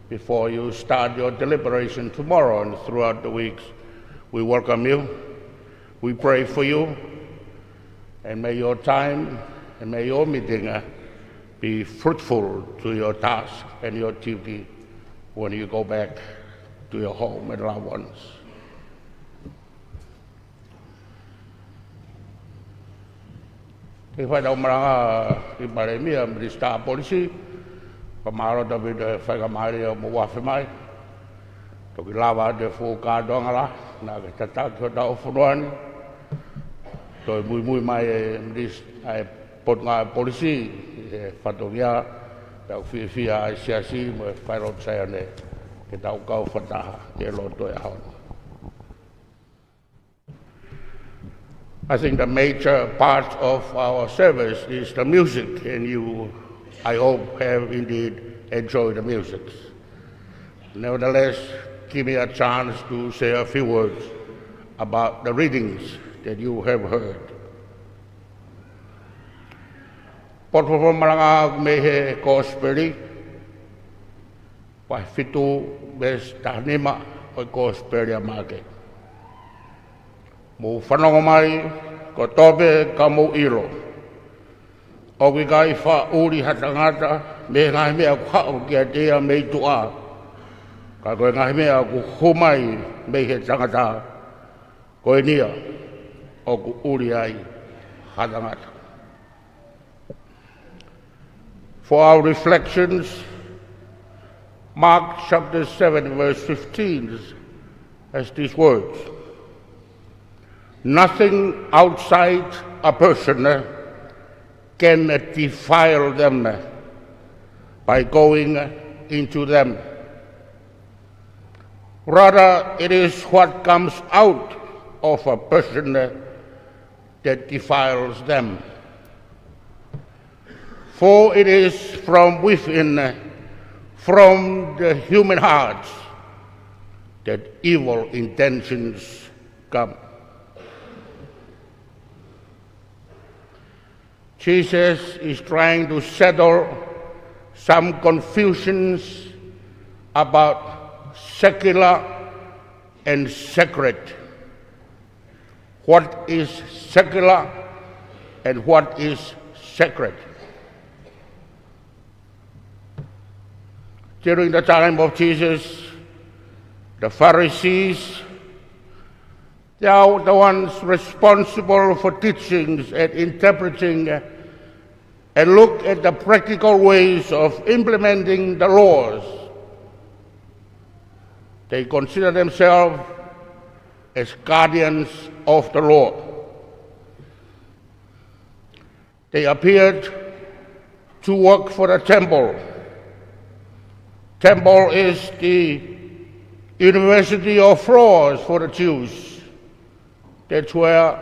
before you start your deliberation tomorrow and throughout the weeks. We welcome you. We pray for you. And may your time and may your meeting uh, be fruitful to your task and your duty when you go back to your home and loved ones. Te fai tau malanga ki Palēmia, Minisitā Polisi, fakamālō atu pē he faingamālie ʻoku mou afe mai. Toki lava atu e fuʻu kātoanga la, naʻa ke tataki hotau fonua ni. Toe muimui mai e Minis-, ʻa e Potungāue Polisi, he fatongia, pea ʻoku fiefia ʻa e siasi mo e fai lotu Saione, ke tau kau fakataha, ke lotu e ʻaho ni. I think the major part of our service is the music, and you, I hope, have indeed enjoyed the music. Nevertheless, give me a chance to say a few words about the readings that you have heard. Potu fakamalanga mei he Kosipeli, vahe fitu, veesi taha nima ʻo e Kosipeli ʻa Maʻake. Mou fanongo mai kotoa pē ka mou ʻilo. ʻOku ʻikai faʻa ʻuli ha tangata mei he ngaahi meʻa ʻoku haʻu kiate ia mei tuʻa. Ka ko e ngaahi meʻa ʻoku hū mai mei he tangata, ko eni ia ʻoku ʻuli ai ha tangata. For our reflections, Mark chapter seven, verse fifteen has these words: "Nothing outside a person can defile them by going into them. Rather, it is what comes out of a person that defiles them. For it is from within, from the human hearts, that evil intentions come." Jesus is trying to settle some confusions about secular and sacred. What is secular and what is sacred? During the time of Jesus, the Pharisees, they are the ones responsible for teachings and interpreting, uh, and look at the practical ways of implementing the laws. They consider themselves as guardians of the law. They appeared to work for the temple. Temple is the university of laws for the Jews. That's where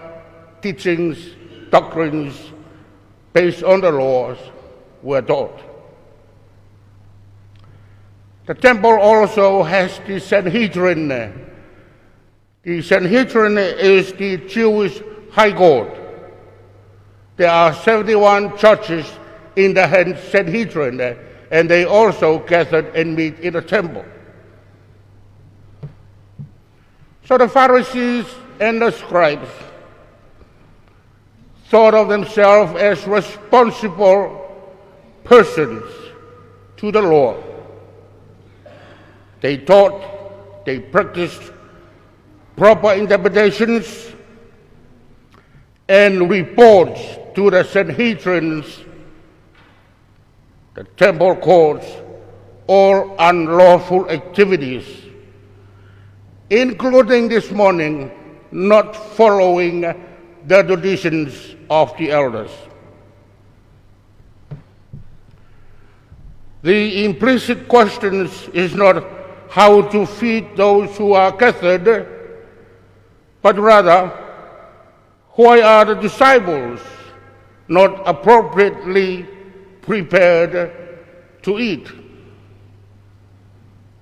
teachings, doctrines based on the laws were taught. The temple also has the Sanhedrin. The Sanhedrin is the Jewish high court. There are seventy-one judges in the Han-, Sanhedrin, and they also gathered and meet in the temple. So the Pharisees and the scribes thought of themselves as responsible persons to the law. They taught, they practiced proper interpretations and reports to the Sanhedrins, the temple courts, all unlawful activities, including this morning, not following the traditions of the elders. The implicit question is not how to feed those who are gathered, but rather, why are the disciples not appropriately prepared to eat?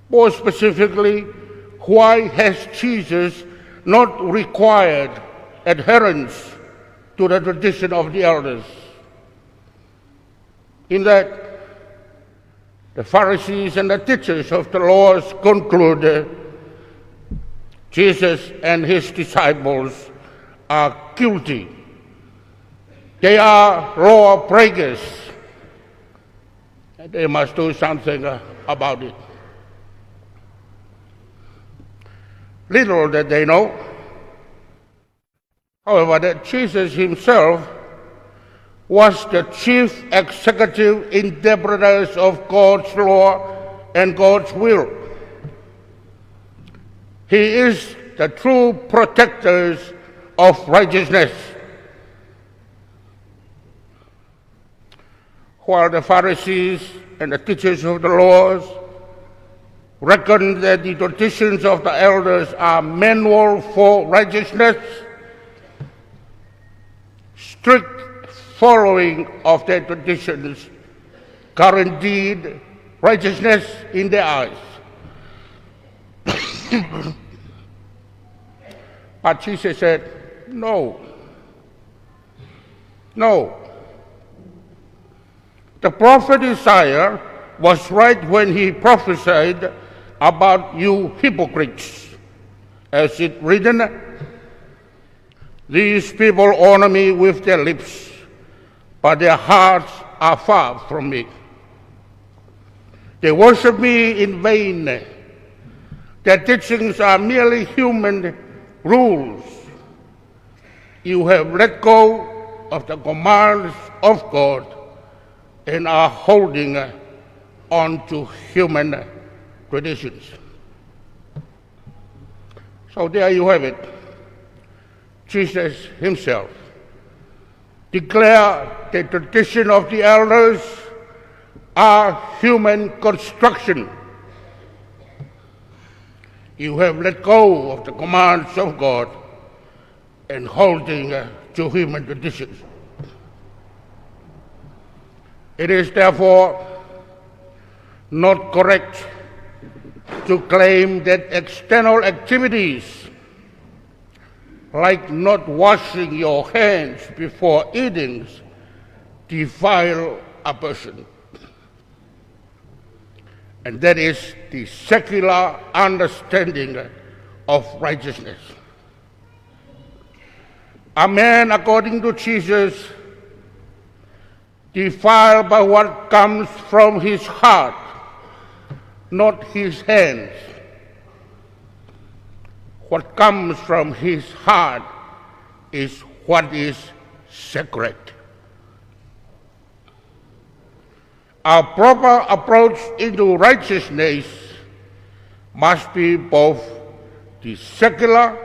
More specifically, why has Jesus not required adherence to the tradition of the elders? In that, the Pharisees and the teachers of the laws conclude, Jesus and his disciples are guilty. They are law breakers. And they must do something, uh, about it. Little did they know, however, that Jesus himself was the chief executive interpreters of God's law and God's will. He is the true protectors of righteousness. While the Pharisees and the teachers of the laws reckon that the traditions of the elders are manual for righteousness, strict following of their traditions guaranteed righteousness in their eyes. But Jesus said, "No. No. The prophet Isaiah was right when he prophesied about you hypocrites. As it written, 'These people honor me with their lips, but their hearts are far from me. They worship me in vain. Their teachings are merely human rules.' You have let go of the commands of God and are holding on to human traditions." So there you have it. Jesus himself declared the tradition of the elders are human construction. You have let go of the commands of God and holding, uh, to human traditions. It is therefore not correct to claim that external activities, like not washing your hands before eating, defile a person. And that is the secular understanding of righteousness. A man, according to Jesus, defiled by what comes from his heart, not his hands. What comes from his heart is what is sacred. Our proper approach into righteousness must be both the secular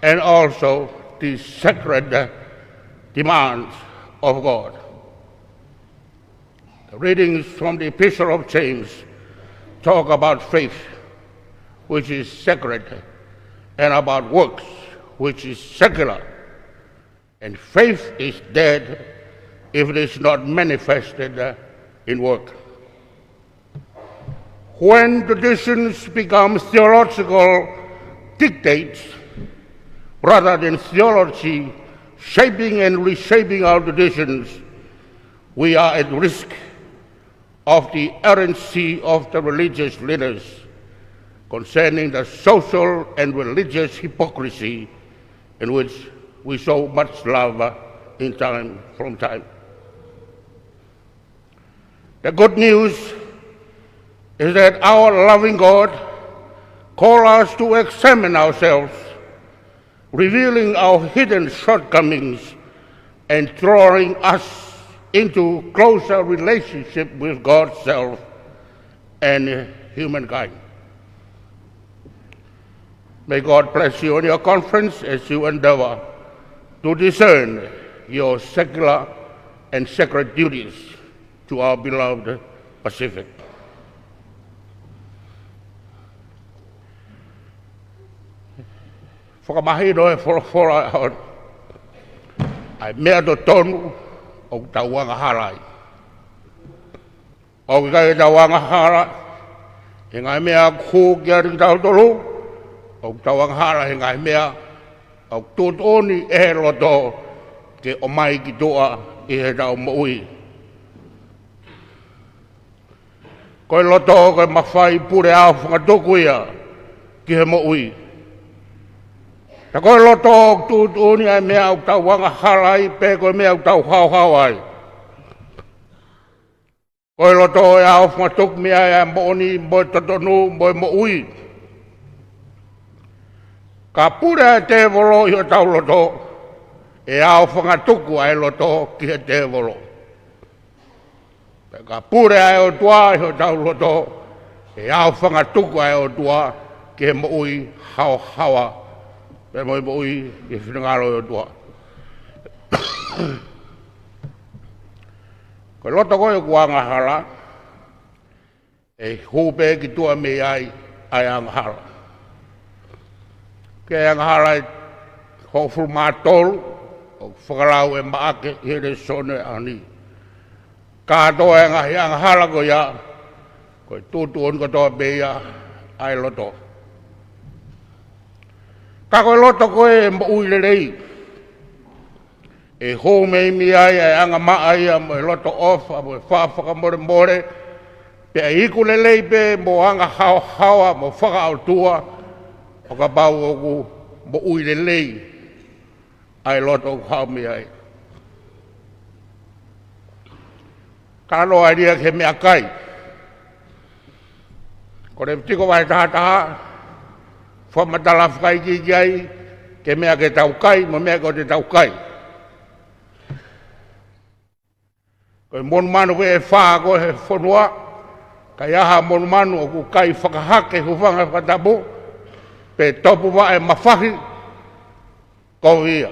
and also the sacred demands of God. The readings from the Epistle of James talk about faith, which is sacred, and about works, which is secular. And faith is dead if it is not manifested, uh, in work. When traditions become theological dictates rather than theology shaping and reshaping our traditions, we are at risk of the errancy of the religious leaders concerning the social and religious hypocrisy in which we so much love, uh, in time from time. The good news is that our loving God calls us to examine ourselves, revealing our hidden shortcomings and drawing us into closer relationship with God's self and humankind. May God bless you on your conference as you endeavor to discern your secular and sacred duties to our beloved Pacific. Fakamahino e folofola ʻa e meʻa totonu ʻoku tau angahala ai. ʻOku ʻikai ke tau angahala he ngaahi meʻa ʻoku hū kiate kitautolu. ʻOku tau angahala he ngaahi meʻa ʻoku tuʻutuʻuni ʻe he loto ke ʻomai ki tuʻa ʻi heʻetau moʻui. Ko e loto ko e mafai pule ʻaofangatuku ia ki he moʻui. Pea ko e loto ʻoku tuʻutuʻuni ʻa e meʻa ʻoku tau angahala ai, pe ko e meʻa ʻoku tau haohaoa ai. Ko e loto ʻe ʻaofangatuku mei ai ʻa e moʻoni, mo e totonu, mo e moʻui. Ka pule ʻa e tēvolo ʻi hotau loto, ʻe ʻaofangatuku ʻa e loto ki he tēvolo. Pea ka pule ʻa e ʻOtua ʻi hotau loto, ʻe ʻaofangatuku ʻa e ʻOtua ki he moʻui haohaoa, pea mo e moʻui ki he finangalo ʻo e ʻOtua. Ko e loto ko ē ʻoku angahala, ʻe hū pē ki tuʻa mei ai ʻa e angahala. Ko e angahala ʻe hongofulu mā tolu ʻoku fakalau ʻe Maʻake ʻi he lēsoni ʻaho ni. Kātoa e ngaahi angahala ko ia, ko e tuʻutuʻuni kotoa pē ia ʻa e loto. Ka ko e loto ko ē moʻui lelei, ʻe hū mei ai ʻa e angamaʻa ia mo e loto ʻofa mo e faʻa fakamolemole, pea ʻe iku lelei pē mo anga haohaoa mo fakaʻotua, ʻo kapau ʻoku moʻui lelei ʻa e loto ʻoku haʻu mei ai. Talanoa ʻeni ia ki he meʻakai. Ko Levitiko vahe taha taha, fakamatala fakaikiiki ai ki he meʻa ke tau kai, mo e meʻa ʻoku ʻikai ke tau kai. Ko e monumanu ko ē ʻe fā ko ē he fonua, ʻikai ha monumanu ʻoku kai fakahake hūfanga he fakatapu, pe topuvaʻe mafahi, kovi ia.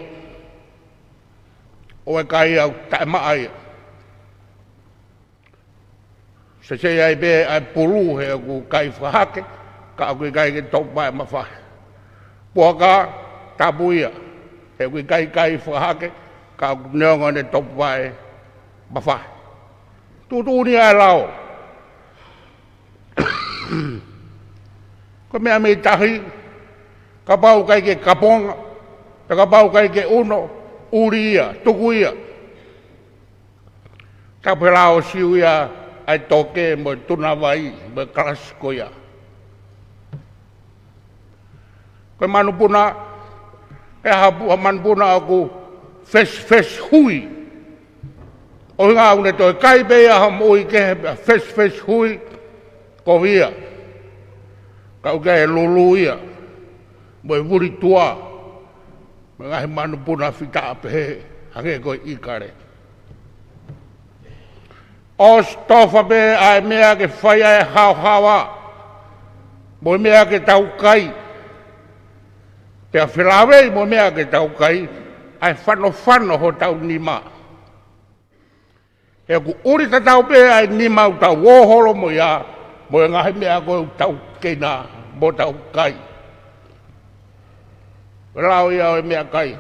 ʻOua ʻe kai ia, ʻoku taʻemaʻa ia. Sesei ai pē ʻa e pulu he ʻoku kai fakahake, ka ʻoku ʻikai ke topuvaʻe mafahi. Puaka, tapu ia, he ʻoku ʻikai kai fakahake, ka ʻoku neongo ʻene topuvaʻe mafahi. Tuʻutuʻuni ʻa e lao. Ko e meʻa mei tahi, kapau ʻikai ke kaponga, pe kapau ʻikai ke ʻuno, ʻuli ia, tuku ia. Tapu he lao Siu ia ʻa e toke mo e tuna vai mo e kalasi ko ia. Ko e manupuna, ʻe hapu ha manupuna ʻoku fesifesi hui. ʻUhinga ʻoku ne toe kai pē ia ha moʻui kehe pea fesifesi hui, kovi ia. Ka ʻoku ʻikai e lulu ia, mo e vuli tua, mo e ngaahi manupuna fita pehē, hangē ko e ʻikale. ʻOsi tofa pē ʻa e meʻa ke fai ʻa e haohaoa, mo e meʻa ke tau kai. Pea felāveʻi mo e meʻa ke tau kai, ʻa e fanofano hotau nima. He ʻoku ʻuli tatau pē ʻa e nima ʻoku tau ō holo mo ia, mo e ngaahi meʻa ko ē ʻoku tau keina, mo tau kai. Ko e lao ia ʻo e meʻakai.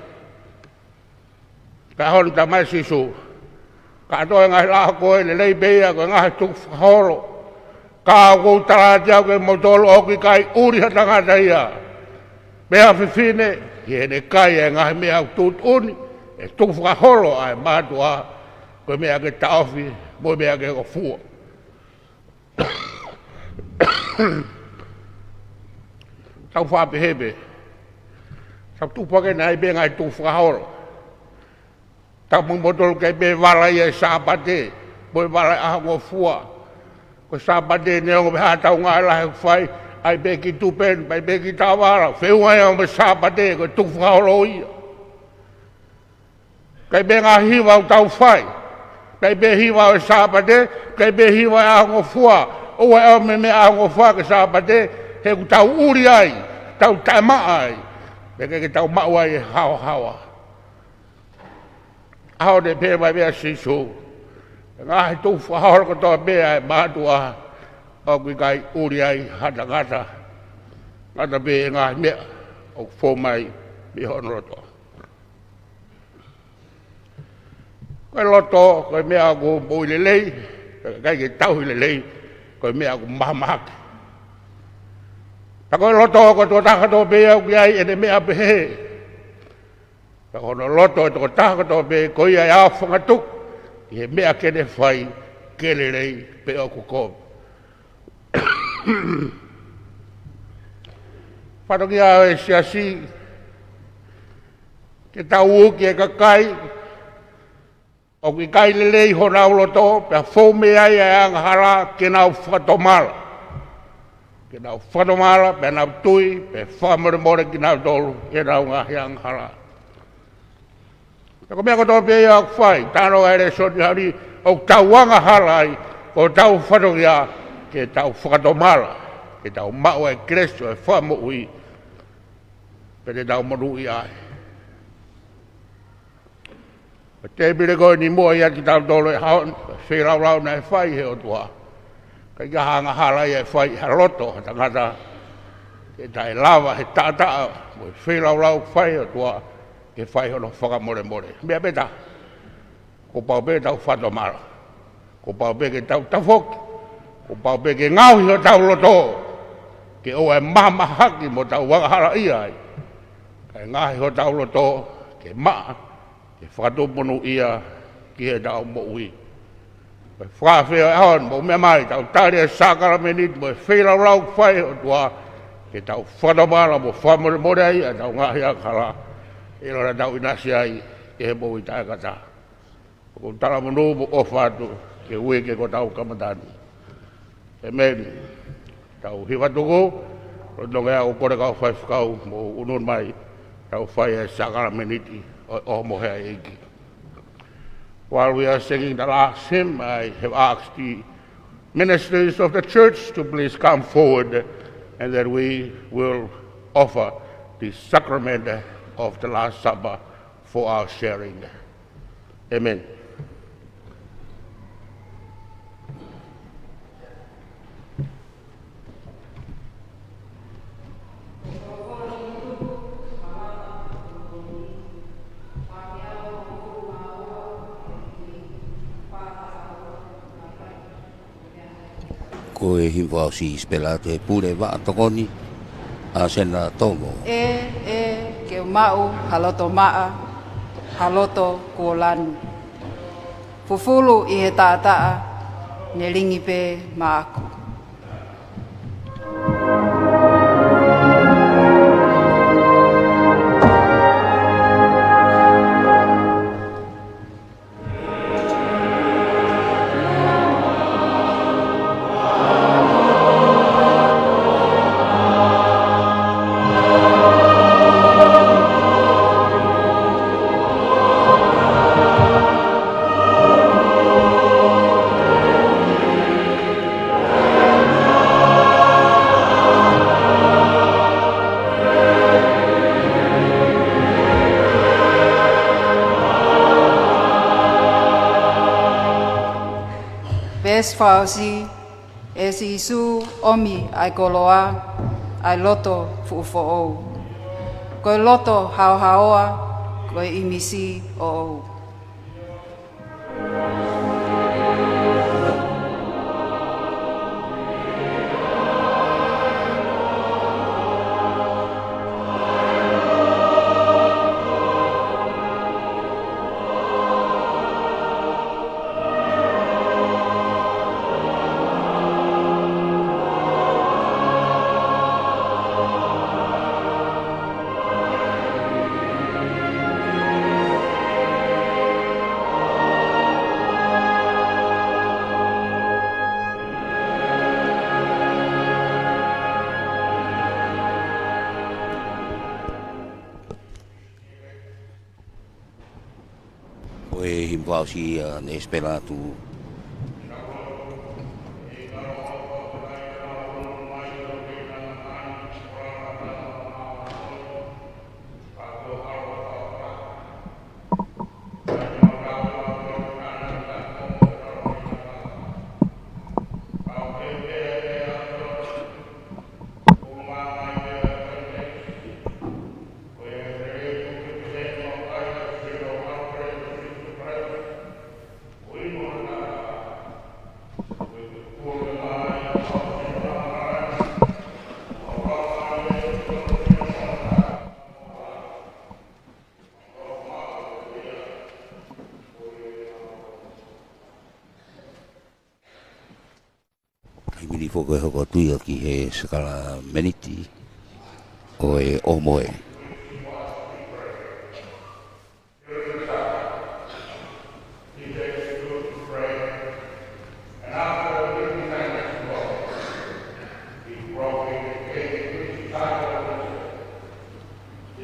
Ka honi tamai Sīsū. Kātoa e ngaahi lao ko ē lelei pē ia, ko e ngaahi tukufakaholo. Ka ʻoku ou tala atu au kiate kimoutolu ʻoku ʻikai ʻuli ha tangata ia. Pe ha fefine, ʻi heʻene kai e ngaahi meʻa ʻoku tuʻutuʻuni, ʻe tukufakaholo ʻa e mātuʻa, ko e meʻa ke taʻofi, mo e meʻa ke ngofua. Tau faʻa pehē pē. Tau tupu hake nai pē ngaahi tukufakaholo. Tapu mo kimoutolu ʻikai pē vala ia e Sāpate, mo e vala e ʻaho ngofua. Ko e Sāpate neongo pe hā tau ngāue lahi ʻoku fai, ʻai pē ki Tupeni, ʻai pē ki Tavala, feʻunga ia mo e Sāpate, ko e tukufakaholo ia. ʻIkai pē ngaahi hiva ʻoku tau fai, ʻikai pē hiva ʻo e Sāpate, ʻikai pē hiva e ʻaho ngofua, ʻoua ʻe ʻomai e meʻa ʻaho ngofua ki he Sāpate, he ʻoku tau ʻuli ai, tau taʻemaʻa ai, pea ʻikai ke tau maʻu ai e haohaoa. ʻAho ni pē mai pē ʻa Sīsū. Ngaahi tukufakaholo kotoa pē ʻa e mātuʻa ʻoku ʻikai ʻuli ai ha tangata. Ngata pē ngaahi meʻa ʻoku fou mai mei hono loto. Ko e loto, ko e meʻa ʻoku moʻui lelei, ʻikai ke tauhi lelei, ko e meʻa ʻoku mahamahaki. Ka ko e loto, ko e tokotaha kotoa pē ʻoku ʻi ai ʻene meʻa pehē. Ka ko hono loto e tokotaha kotoa pē, ko ia ʻe ʻaofangatuku ʻi he meʻa ke ne fai, ke lelei pe ʻoku kovi. Fatongia ʻo e siasi, ke tau uki e kakai ʻoku ʻikai lelei honau loto, pea fou mei ai ʻa e angahala, ke nau fakatomala. Ke nau fakatomala, pea nau tui, pea fakamolemole kinautolu ʻi heʻenau ngaahi angahala. Pea ko e meʻa kotoa pē ia ʻoku fai, talanoa ʻa e lēsoni ʻaho ni, ʻoku tau angahala ai, ko hotau fatongia ke tau fakatomala, ke tau maʻu ʻa e kelesi ʻo e fakamoʻui, pea te tau monūʻia ai. Ko e tēpile ko eni muʻa ia kitautolu he ʻaho ni, ko e feilaulau naʻe fai ʻe he ʻOtua. ʻIkai ke ʻi ai ha angahala ia ʻe fai ʻi ha loto ʻo ha tangata, ke taʻelava ʻe he taʻataʻa mo e feilaulau fai ʻe he ʻOtua ke fai hono fakamolemole. Meʻa pē taha, kuo pau pē ke tau fakatomala. Kuo pau pē ke tau tafoki. Kuo pau pē ke ngaohi hotau loto, ke ʻoua ʻe mahamahaki mo tau angahalaʻia ai. Kae ngaohi hotau loto ke maʻa, ke fakatupu monūʻia ki heʻetau moʻui. Ko e fakaafe ʻo e ʻaho ni, mou meʻa mai, tau tali e sākalamēniti mo e feilaulau fai ʻe he ʻOtua, ke tau fakatomala mo fakamolemole ai ʻetau ngaahi angahala, ʻiloʻi naʻa tau ʻinasi ai ʻi he moʻui taʻengata. ʻOku ou talamonū mo ʻofa atu ki he uike kuo tau kamata ni. ʻEmeni. Tau hiva tuku, lolotonga ʻeku kole ki he kau faifekau, mou ʻunu mai, tau fai e sākalamēniti ʻo e ʻohomohe ʻa e ʻEiki. While we are singing the last hymn, I have asked the ministers of the church to please come forward, and then we will offer the sacrament of the Last Supper for our sharing. ʻEmeni. Ko e himi fakaʻosi ʻi Sipela atu ʻe he pule vaʻa tokoni, ʻAsena Tomo. ʻE, ʻe, ke u maʻu ha loto maʻa, ha loto kuo lanu. Fufulu ʻi he taʻataʻa, ne lingi pē maʻaku. Veesi fakaʻosi, ʻe Sīsū ʻomi ʻa e koloa, ʻa e loto fuʻu foʻou. Ko e loto haohaoa, ko e ʻīmisi ʻoʻou. Ko e himi fakaʻosi ia ne Sipela atu. Kae himi foki e hoko atu ia ki he sākalamēniti ʻo e ʻohomohe.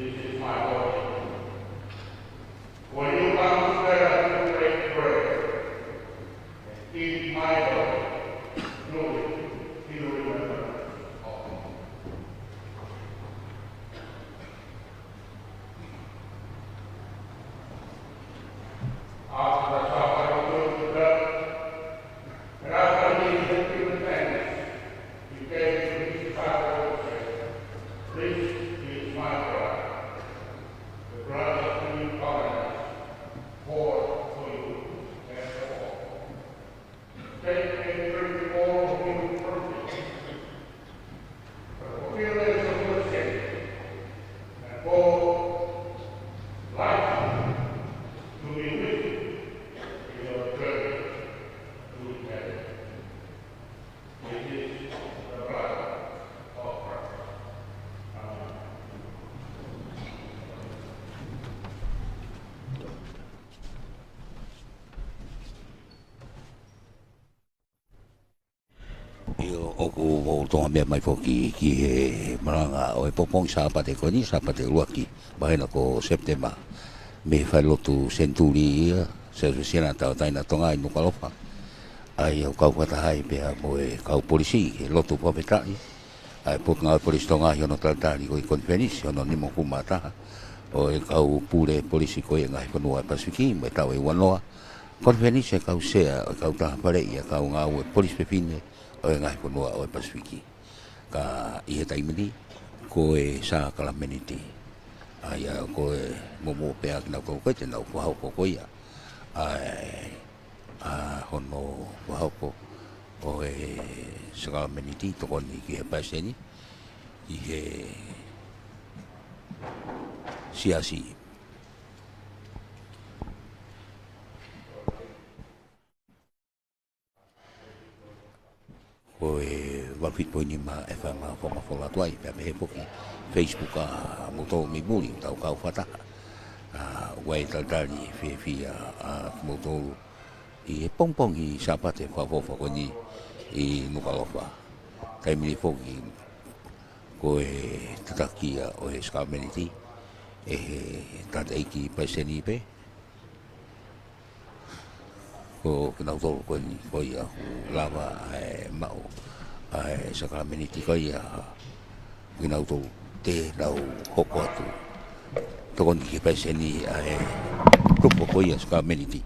This is my body. Will you come together to break bread and eat my body? Do it in remembrance of me. After the supper, he took the cup, and after he had given thanks, he gave it to his disciples and said, "This is my blood, the blood of the new covenant, poured for you and for all. Take and drink, all of you, from it. For the forgiveness of your sins, and for life to be with you in your journey to eternity." It is the blood of Christ. Amen. ʻIo, ʻoku ou tokanga mai foki ki he malanga ʻo e pongipongi Sāpate ko eni, Sāpate ʻuluaki, māhina ko Sepitema, mei he falelotu Senituli ia, Siasi Uēsiliana Tauʻatāina ʻo Tonga ʻi Nukuʻalofa. ʻA ia ʻoku kau fakataha ai pea mo e kau polisi, he lotu fakafetaʻi ʻa e Potungāue Polisi Tonga ʻi hono talitali ko e konifelenisi hono nimakuma taha ʻo e kau pule polisi ko ia ʻo e ngaahi fonua ʻo e Pasifiki, mo e taʻu ʻe uanoa, konifelenisi ʻa e kau sea ʻo e kautaha faleʻi ʻa e kau ngāue polisi fefine ʻo e ngaahi fonua ʻo e Pasifiki. Ka ʻi he taimi ni, ko e sākalamēniti, ʻa ia ko e momo pea kinautolu ko ē te nau fakahoko ko ia ʻa e, ʻa hono fakahoko ʻo e sākalamēniti, tokoni ki he palesiteni ʻi he siasi. Ko e valu fitu poini nima FM ʻoku mau folofola atu ai, pea pehē foki Facebook ʻa moutolu mei muli, tau kau fakataha. ʻA, ʻoku ʻi ai e talitali fiefia ʻa moutolu ʻi he pongipongi Sāpate fakaʻofoʻofa ko eni ʻi Nukuʻalofa. Taimi ni foki ko e tataki ia ʻo e sākalamēniti ʻe he tangataʻeiki palesiteni pē. Ko kinautolu ko eni, ko ia ʻoku lava ʻa e maʻu ʻa e sākalamēniti ko ia, kinautolu te nau hoko atu tokoni ki he palesiteni ʻa e tupu ko ia sākalamēniti.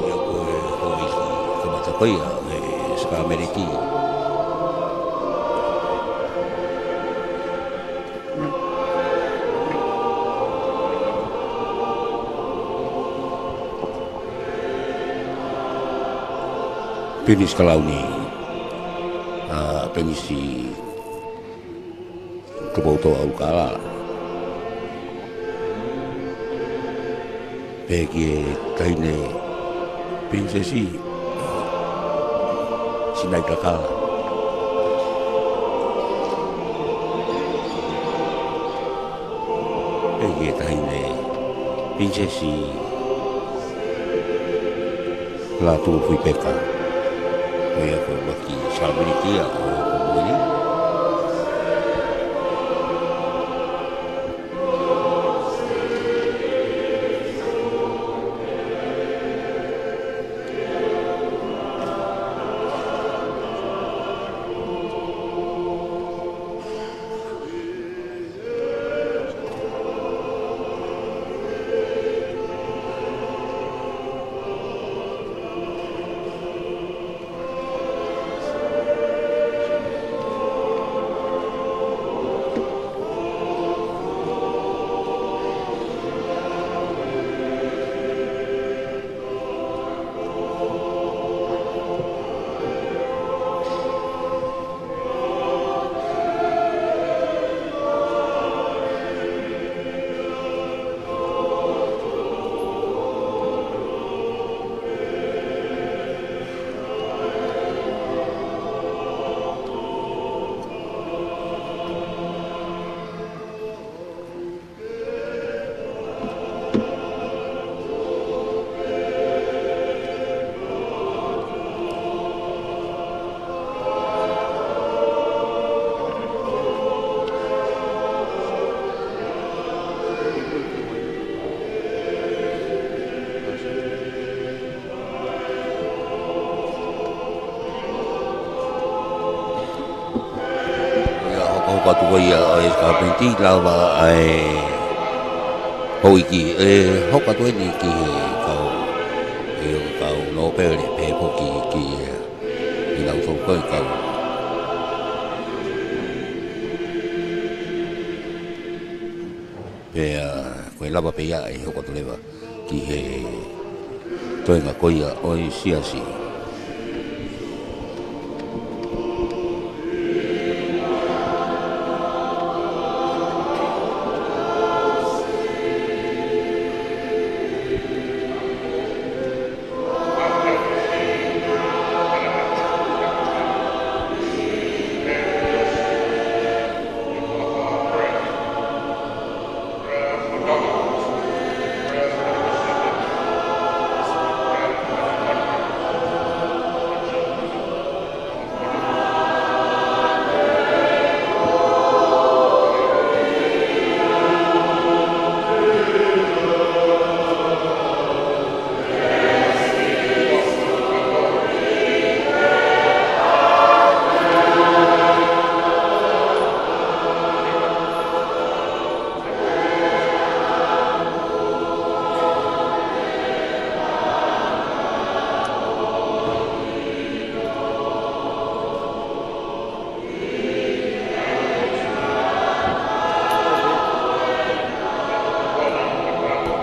Ia ko e houʻeiki kamata ko ia ʻo e sākalamēniti. Pilinisi Kalauni, ʻa Pilinisi Tupoutoʻa ʻUlukālala. Pehē ki he taʻahine Pilinisesi Sinaitakala. Pehē ki he taʻahine Pilinisesi Lātūfuipeka. Ko ia ko e ʻuluaki sākalamēniti ia ʻo e pongipongi ni. Atu ko ia ʻa e kapiteni lava ʻa e houʻeiki ʻe hoko atu eni ki he kau, ʻe kau nōpele pehē foki ki, ki he kinautolu ko e kau. Pea ko e lava pē ia ʻe hoko atu leva ki he toenga ko ia ʻo e siasi.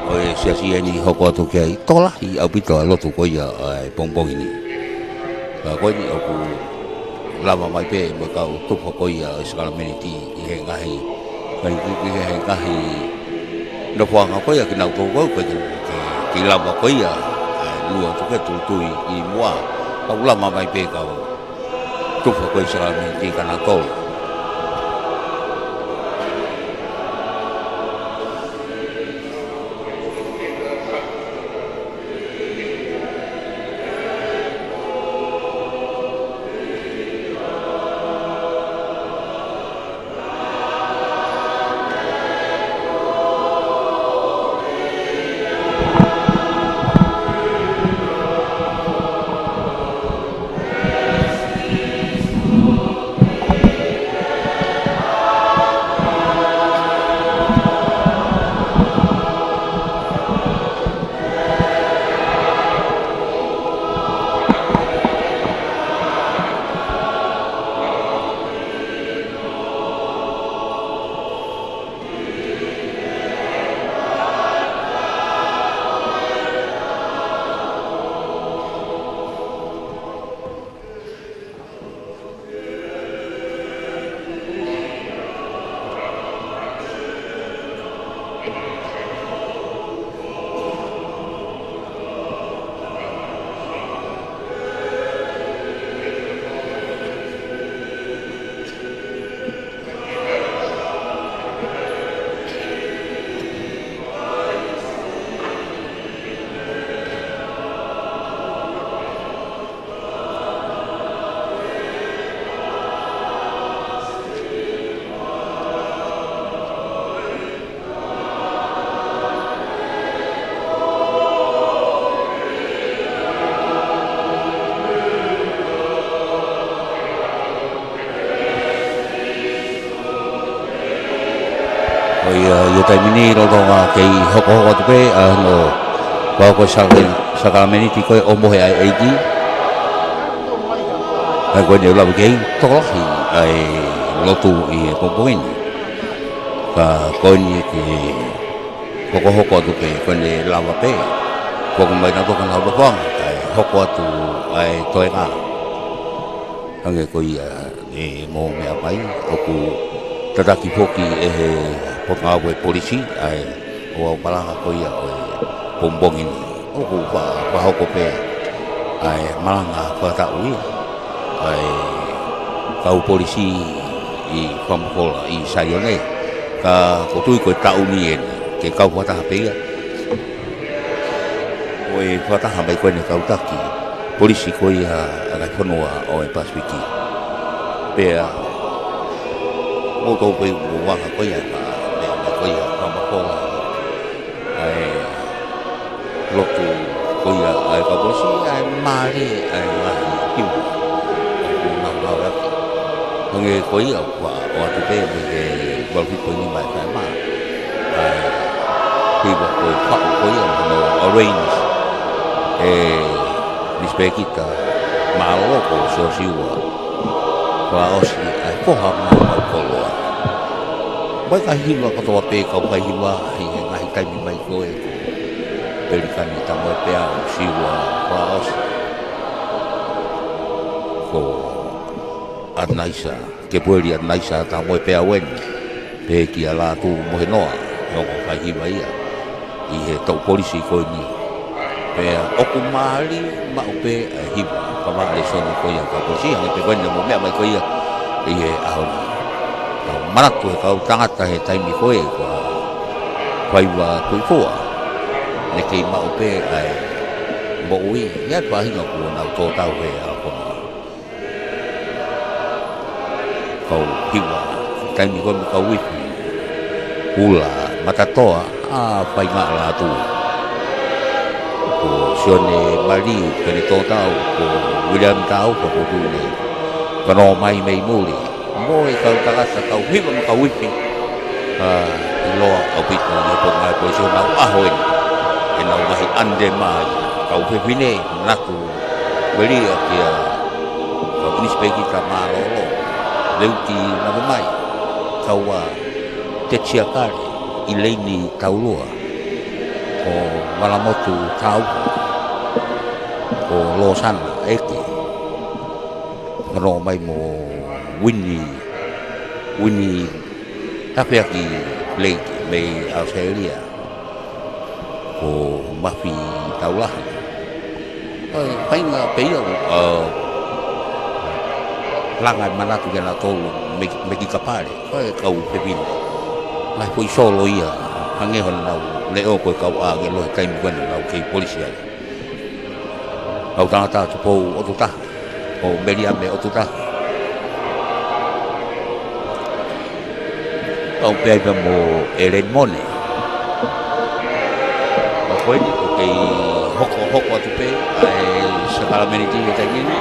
Ko e siasi eni hoko atu ki ai, tokolahi ʻaupito ʻa e lotu ko ia ʻa e pongipongi ni. Ka ko eni ʻoku lava mai pē mo e kau tufa ko ia ʻo e sākalamēniti ʻi he ngaahi, ʻi he, ʻi he ngaahi nofoʻanga ko ia kinautolu ko ē, ko e kiʻi, kiʻi, kiʻi lava ko ia, ʻa e lua tuku e tūtui ʻi muʻa, kau lava mai pē kau tufa ko e sākalamēniti kinautolu. Ko ia, ʻi he taimi ni lolotonga kei hokohoko atu pē ʻa hono fakahoko sāka-, sākalamēniti ko ē ʻo mohe ʻa e ʻEiki. Ka ko eni ʻoku lava ke tokolahi ʻa e lotu ʻi he pongipongi ni. Ka ko eni ke hokohoko atu pē, ko eni lava pē. Ko ko mai na toka na hoko atu, kae hoko atu ʻa e toenga. Hangē ko ia ʻe mou meʻa mai, ʻoku tataki foki ʻe he Potungāue Polisi ʻa e ʻo e malanga ko ia ʻo e pongipongi ni. ʻOku fa-, fakahoko pē ʻa e malanga fakataʻu ia ʻa e kau polisi ʻi Famafola ʻi Saione. Ka ʻoku ou tui ko e taʻu ni eni, ke kau fakataha pē ia. Ko e fakataha mai ko eni kau taki polisi ko ia ʻa e ngaahi fonua ʻo e Pasifiki. Pea, mou tau pē mo e anga ko ia, ka, meʻa mai ko ia, Famafola. ʻA e lotu ko ia ʻa e kau polisi, ʻa e mālie, ʻa e ngaahi kiu. ʻOku nau ngāueʻaki. Ko ia ʻoku ʻoatu pē mei he valu fitu poini nima e taimi. ʻA e hiva ko e faʻu ko ia mo hono arrange ʻe Miss Pekita Mālōlō ko Siosiua Falaʻosi, ʻa e foha maumau koloa. Mo e kau hiva kotoa pē, kau fai hiva ʻi he ngaahi taimi mai ko ē, ko Pelikani Tamoepeau, Siua Falaʻosi, ko ʻAnaisa, Kepueli ʻAnaisa Tamoepeau eni, pehē kia Lātū Mohenoa, he ongo fai hiva ia ʻi he toʻu kolisi ko eni. Pea ʻoku mālie maʻu pē ʻa e hiva, ka vale soni ko ia ka kolisi, hangē pē ko eni mo e meʻa mai ko ia ʻi he ʻaho ni. Kau manatu he kau tangata he taimi ko ē, ko Faiva Tuʻifua, ne kei maʻu pē ʻa e moʻui, ʻi he faʻahinga kuo nau tō tau he ʻaho ko eni. Kau hiva, taimi ko ē mo e kau ifi, Ula Matatoa, ʻa Faingaʻa Lātū, ko Sione Mali, Pene Tōtau, ko William Tau, ko Kutune, Kanoa mai mei muli, mo e kau tangata, kau hiva mo e kau ifi, ʻa, ʻiloa ʻaupito ʻi he Potungāue Kolisi ʻo nau ʻaho eni, ʻenau ngaahi ʻande mai, kau fefine, Natu Melia kia kau Miss Pekita Mālōlō, Leuti Navemai, kau ʻa Tetia Kale, ʻIleini Taulua, ko Valamotu Tau, ko Losana Eke, Kanoa mai mo Wini, Wini Tafeaki Blake mei ʻAositelēlia, ko Mafi Taulahi. ʻA e faʻahinga pē ia, ʻa, langa e manatu kia nautolu mei, mei Kikapale, ko e kau fefine. Lahi foʻi solo ia, hangē honau leʻo ko e kau ʻāngelo he taimi ko ē naʻa nau kei kolisi ai. Kau tangata Tupou ʻOtu Taha, ko Meliame ʻOtu Taha. Kau pē ai pea mo ʻEleni Mone. Ka ko eni ʻoku kei hokohoko atu pē ʻa e sākalamēniti he taimi ni.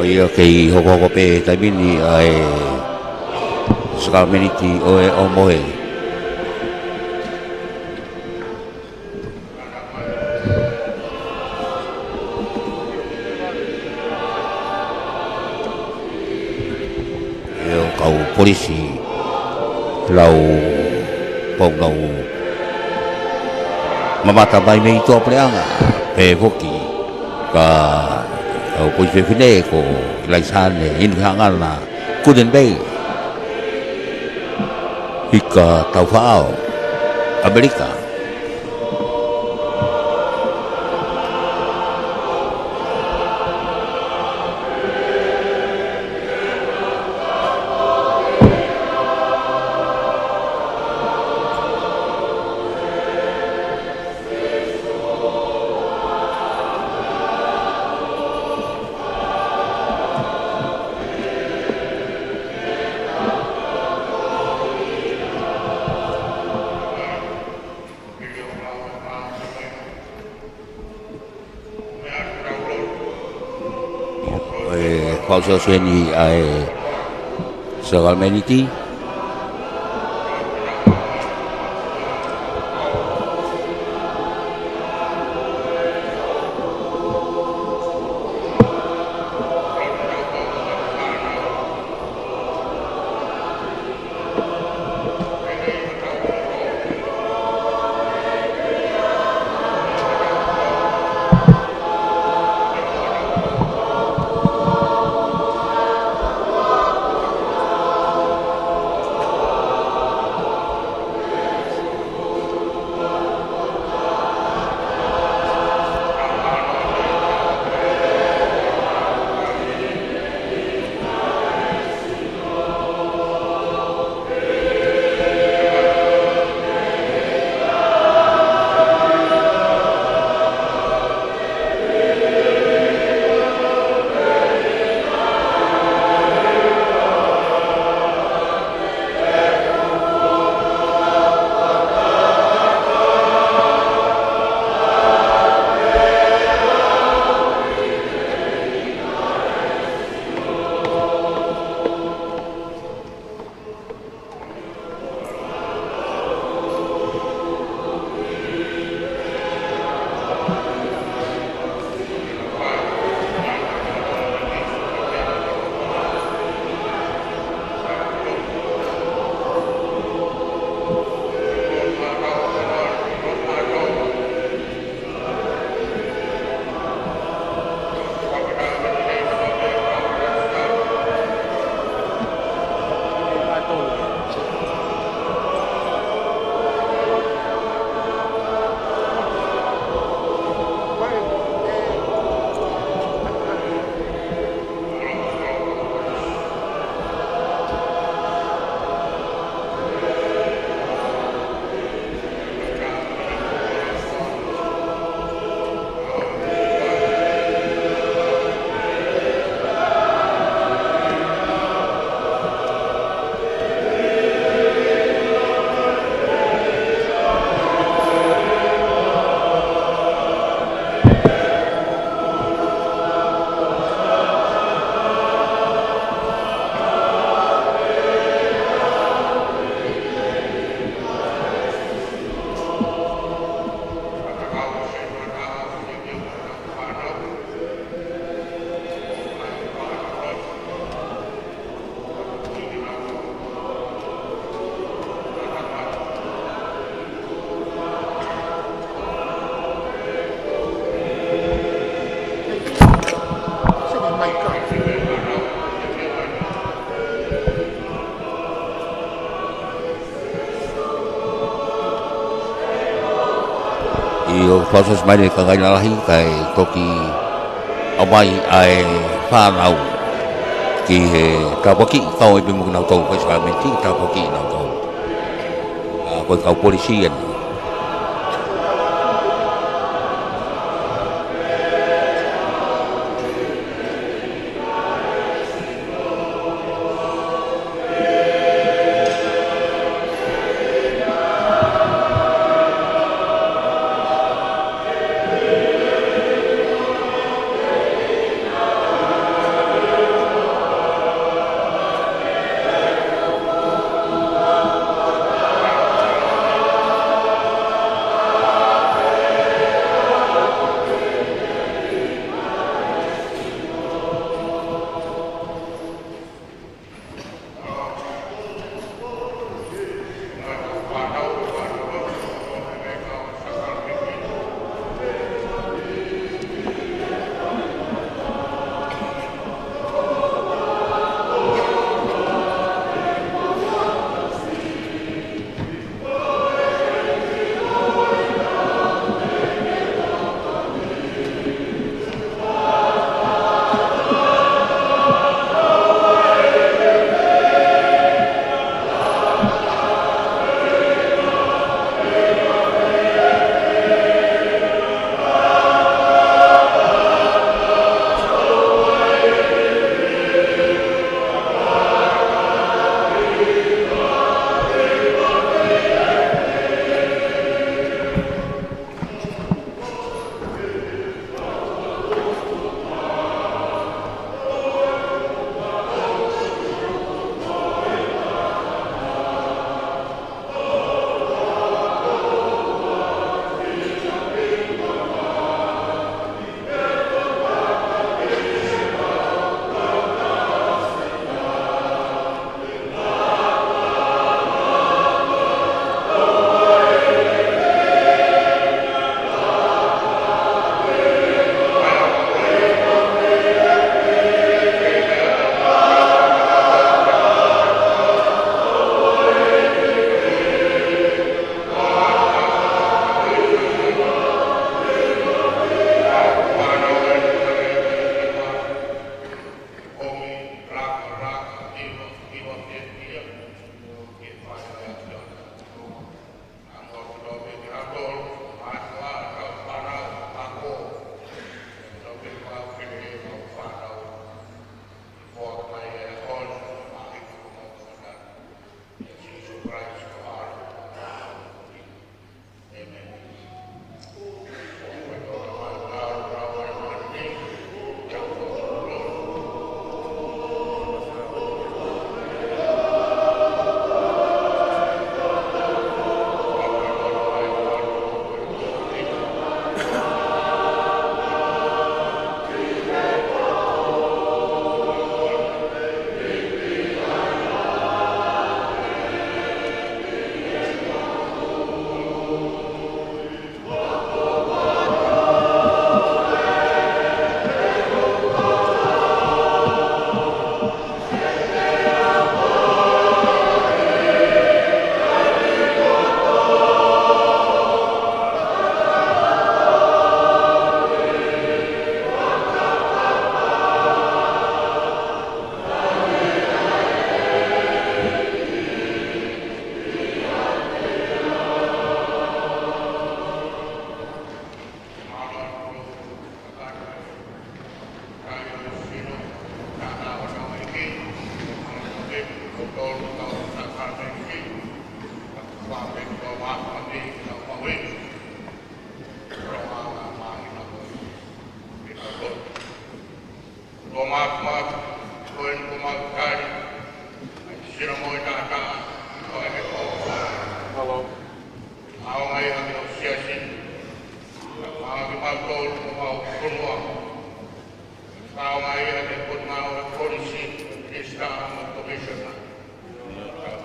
ʻIo, kei hokohoko pē he taimi ni ʻa e sakalameniti ʻo e ʻOhomohe. ʻIo, kau polisi, lau pau nau mamata mai mei tuʻapuleʻanga, pehē foki ki he kau polisi fefine ko ʻIlaisa Ane Inuhangana, Gordon Bay, Ika Taufaʻāhau, ʻAmelika. ʻE fakaʻosiʻosi eni ʻa e sakalameniti. ʻIo, fakaʻosiʻosi mai eni e kāinga lahi, kae toki ʻomai ʻa e fānau ki he tāpuaki, kau ai pē mo kinautolu, ko e sakalameniti, tāpuaki kinautolu. ʻA, ko e kau polisi eni.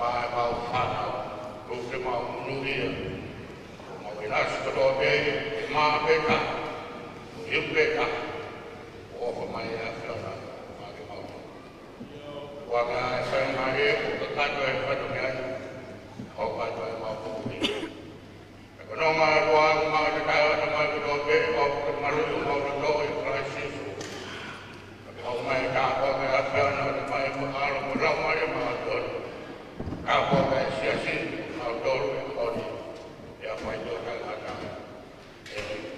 ʻa e mau fānau, ʻoku mau monūʻia, ʻoku mau ʻinasi kotoa pē, ʻi he mā pē taha, ʻi he ʻaho pē taha, ʻoku ʻofa mai ʻa e ʻAfiona maʻa kimautolu. Ko e ʻuhinga ia ʻoku kakato e fatongia ni, ʻoku kakato e mau moʻui. Ko e ʻuhinga ia ʻoku mau tatau atu mai kotoa pē, ʻoku mau lotu ʻi Kalaisi Sīsū. Ko e ʻuhinga ia ʻoku mau tāpuaki ʻa e ʻAfiona, ʻoku mau ʻofa ʻi he ʻAlo mo e Laumālie Māʻoniʻoni. Tāpuaki ʻa e siasi, ʻa e tolu e koni, ʻa e fai tō tangata. ʻĒmeni.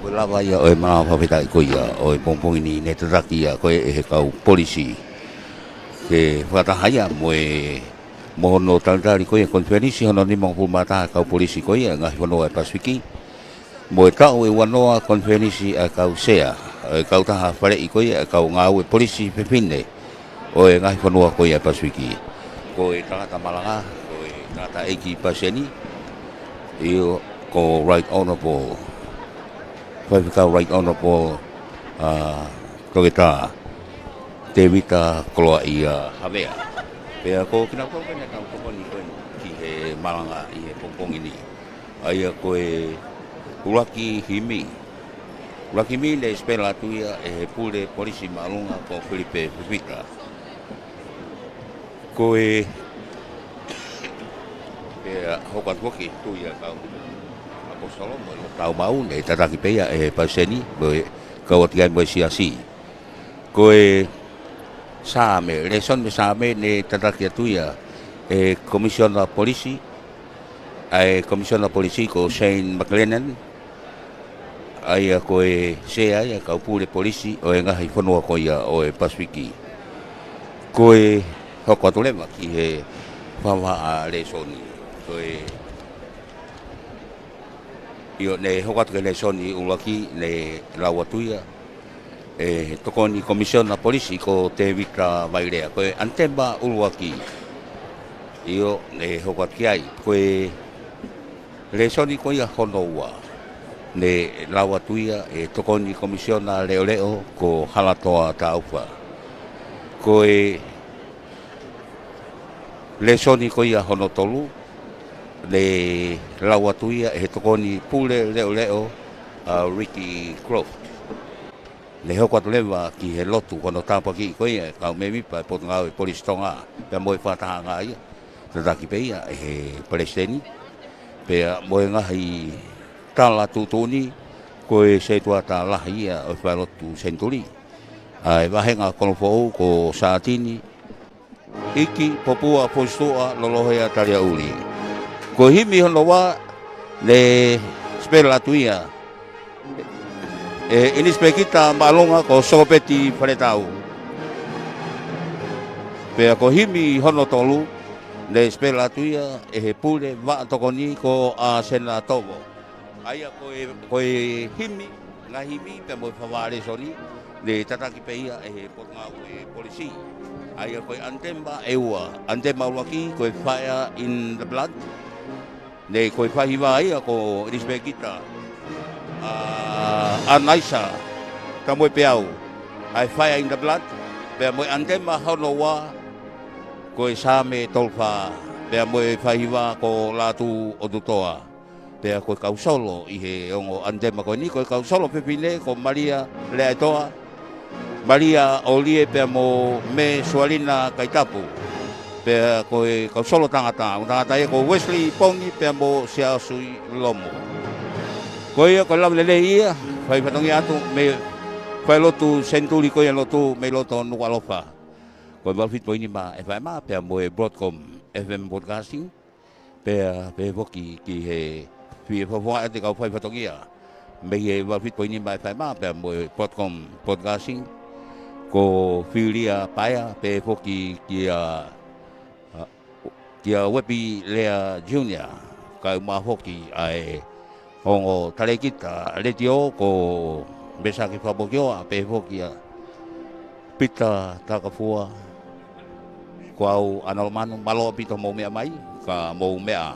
Ko e lava ia ʻo e manava fakafetaʻi ko ia ʻo e pongipongi ni, ne tataki ia ko ē ʻe he kau polisi ke fakataha ia mo e, mo hono talitali ko ia e konifelenisi hono nimangofulu mā taha e kau polisi ko ia e ngaahi fonua e Pasifiki. Mo e taʻu ʻe uanoa konifelenisi ʻa e kau sea, ʻa e kautaha faleʻi ko ia e kau ngāue polisi fefine ʻo e ngaahi fonua ko ia e Pasifiki. Ko e tangata malanga, ko e tangataʻeiki palesiteni, ʻio, ko Right Honourable, Faifekau Right Honourable, ʻa, Toketā Tēvita Koloaʻia Havea. Pea ko kinautolu pē naʻa tau tokoni ko eni ki he malanga ʻi he pongipongi ni. ʻA ia ko e ʻuluaki himi. ʻUluaki himi ne sipela atu ia ʻe he pule polisi māʻolunga ko Filipe Fifita. Ko e, pea hoko atu foki tui ʻa e kau ʻaposetolo mo e Lotu Taumau, ne tataki pē ia ʻe he palesiteni, mo e kau atu ki ai mo e siasi. Ko e Saame, lēsoni mo e Saame ne tataki atu ia ʻe he Komisiona Polisi, ʻa e Komisiona Polisi ko Shane McLennan, ʻa ia ko e sea ia e kau pule polisi ʻo e ngaahi fonua ko ia ʻo e Pasifiki. Ko e hoko atu leva ki he fakavahaʻa lēsoni. Ko e, ʻio, ne hoko atu ki he lēsoni ʻuluaki ne lau atu ia ʻe he Tokoni Komisiona Polisi ko Tēvita Vailea, ko e ʻanitema ʻuluaki. ʻIo, ne hoko atu ki ai. Ko e lēsoni ko ia hono ua, ne lau atu ia ʻe he Tokoni Komisiona Leʻoleʻo ko Halatoa Taufa. Ko e, Lēsoni ko ia hono tolu, ne lau atu ia ʻe he Tokoni Pule Leʻoleʻo, ʻa Ricky Croft. Ne hoko atu leva ki he lotu ko hono tāpuakiʻi ko ia ʻa e kau mēmipa ʻo e Potungāue Polisi Tonga, pea mo e fakatahaʻanga ia, tataki pē ia ʻe he Palesiteni, pea mo e ngaahi tala tuʻutuʻuni, ko e setuata lahi ia ʻo e falelotu Senituli, ʻa e vāhenga kono foʻou ko Sātini, Iki Popua Fusituʻa Lolohea Taliaʻuli. Ko e himi hono ua, ne sipela atu ia ʻe he ʻInisipekita Māʻolunga ko Sokopeti Faletau. Pea ko e himi hono tolu, ne sipela atu ia ʻe he Pule Vaʻa Tokoni ko ʻAsena Tovo. ʻA ia ko e, ko e himi, ngaahi himi pea mo e fanga lēsoni, ne tataki pē ia ʻe he Potungāue Polisi. ʻA ia ko e ʻanitema ʻe ua, ʻanitema ʻuluaki ko e Fire in the Blood, ne ko e faiva ia ko ʻInisipekita, ʻa, ʻAnaisa Tamuepeau, ʻa e Fire in the Blood, pea mo e ʻanitema hono ua ko e Saame tolu fā, pea mo e faiva ko Lātū ʻOtutoa. Pea ko e kau solo ʻi he ongo ʻanitema ko eni, ko e kau solo fefine ko Malia Leaʻaetoa, Malia ʻOlie pea mo Mē Sualina Kaitapu. Pea ko e kau solo tangata, ʻū tangata ia ko Wesley Pongi pea mo Siaosi Lomo. Ko ia ko e lave lelei ia, fai fatongia atu mei he falelotu Senituli ko ia lotu mei loto Nukuʻalofa. Ko e valu fitu poini nima F M pea mo e Broadcom F M Broadcasting, pea pehē foki ki he fie fofonga ʻa e kau fai fatongia mei he valu fitu poini nima F M pea mo e Broadcom Broadcasting, ko Filia Paea, pehē foki kia, ʻa, kia Uepi Lea Junior, kae ʻumaʻā foki ʻa e ongo talēkita letiō ko Mesaki Fapokioa, pehē foki kia Pita Takafua, ko au ʻAna Lomanu, mālō ʻaupito hoʻomou meʻa mai, ka mou meʻa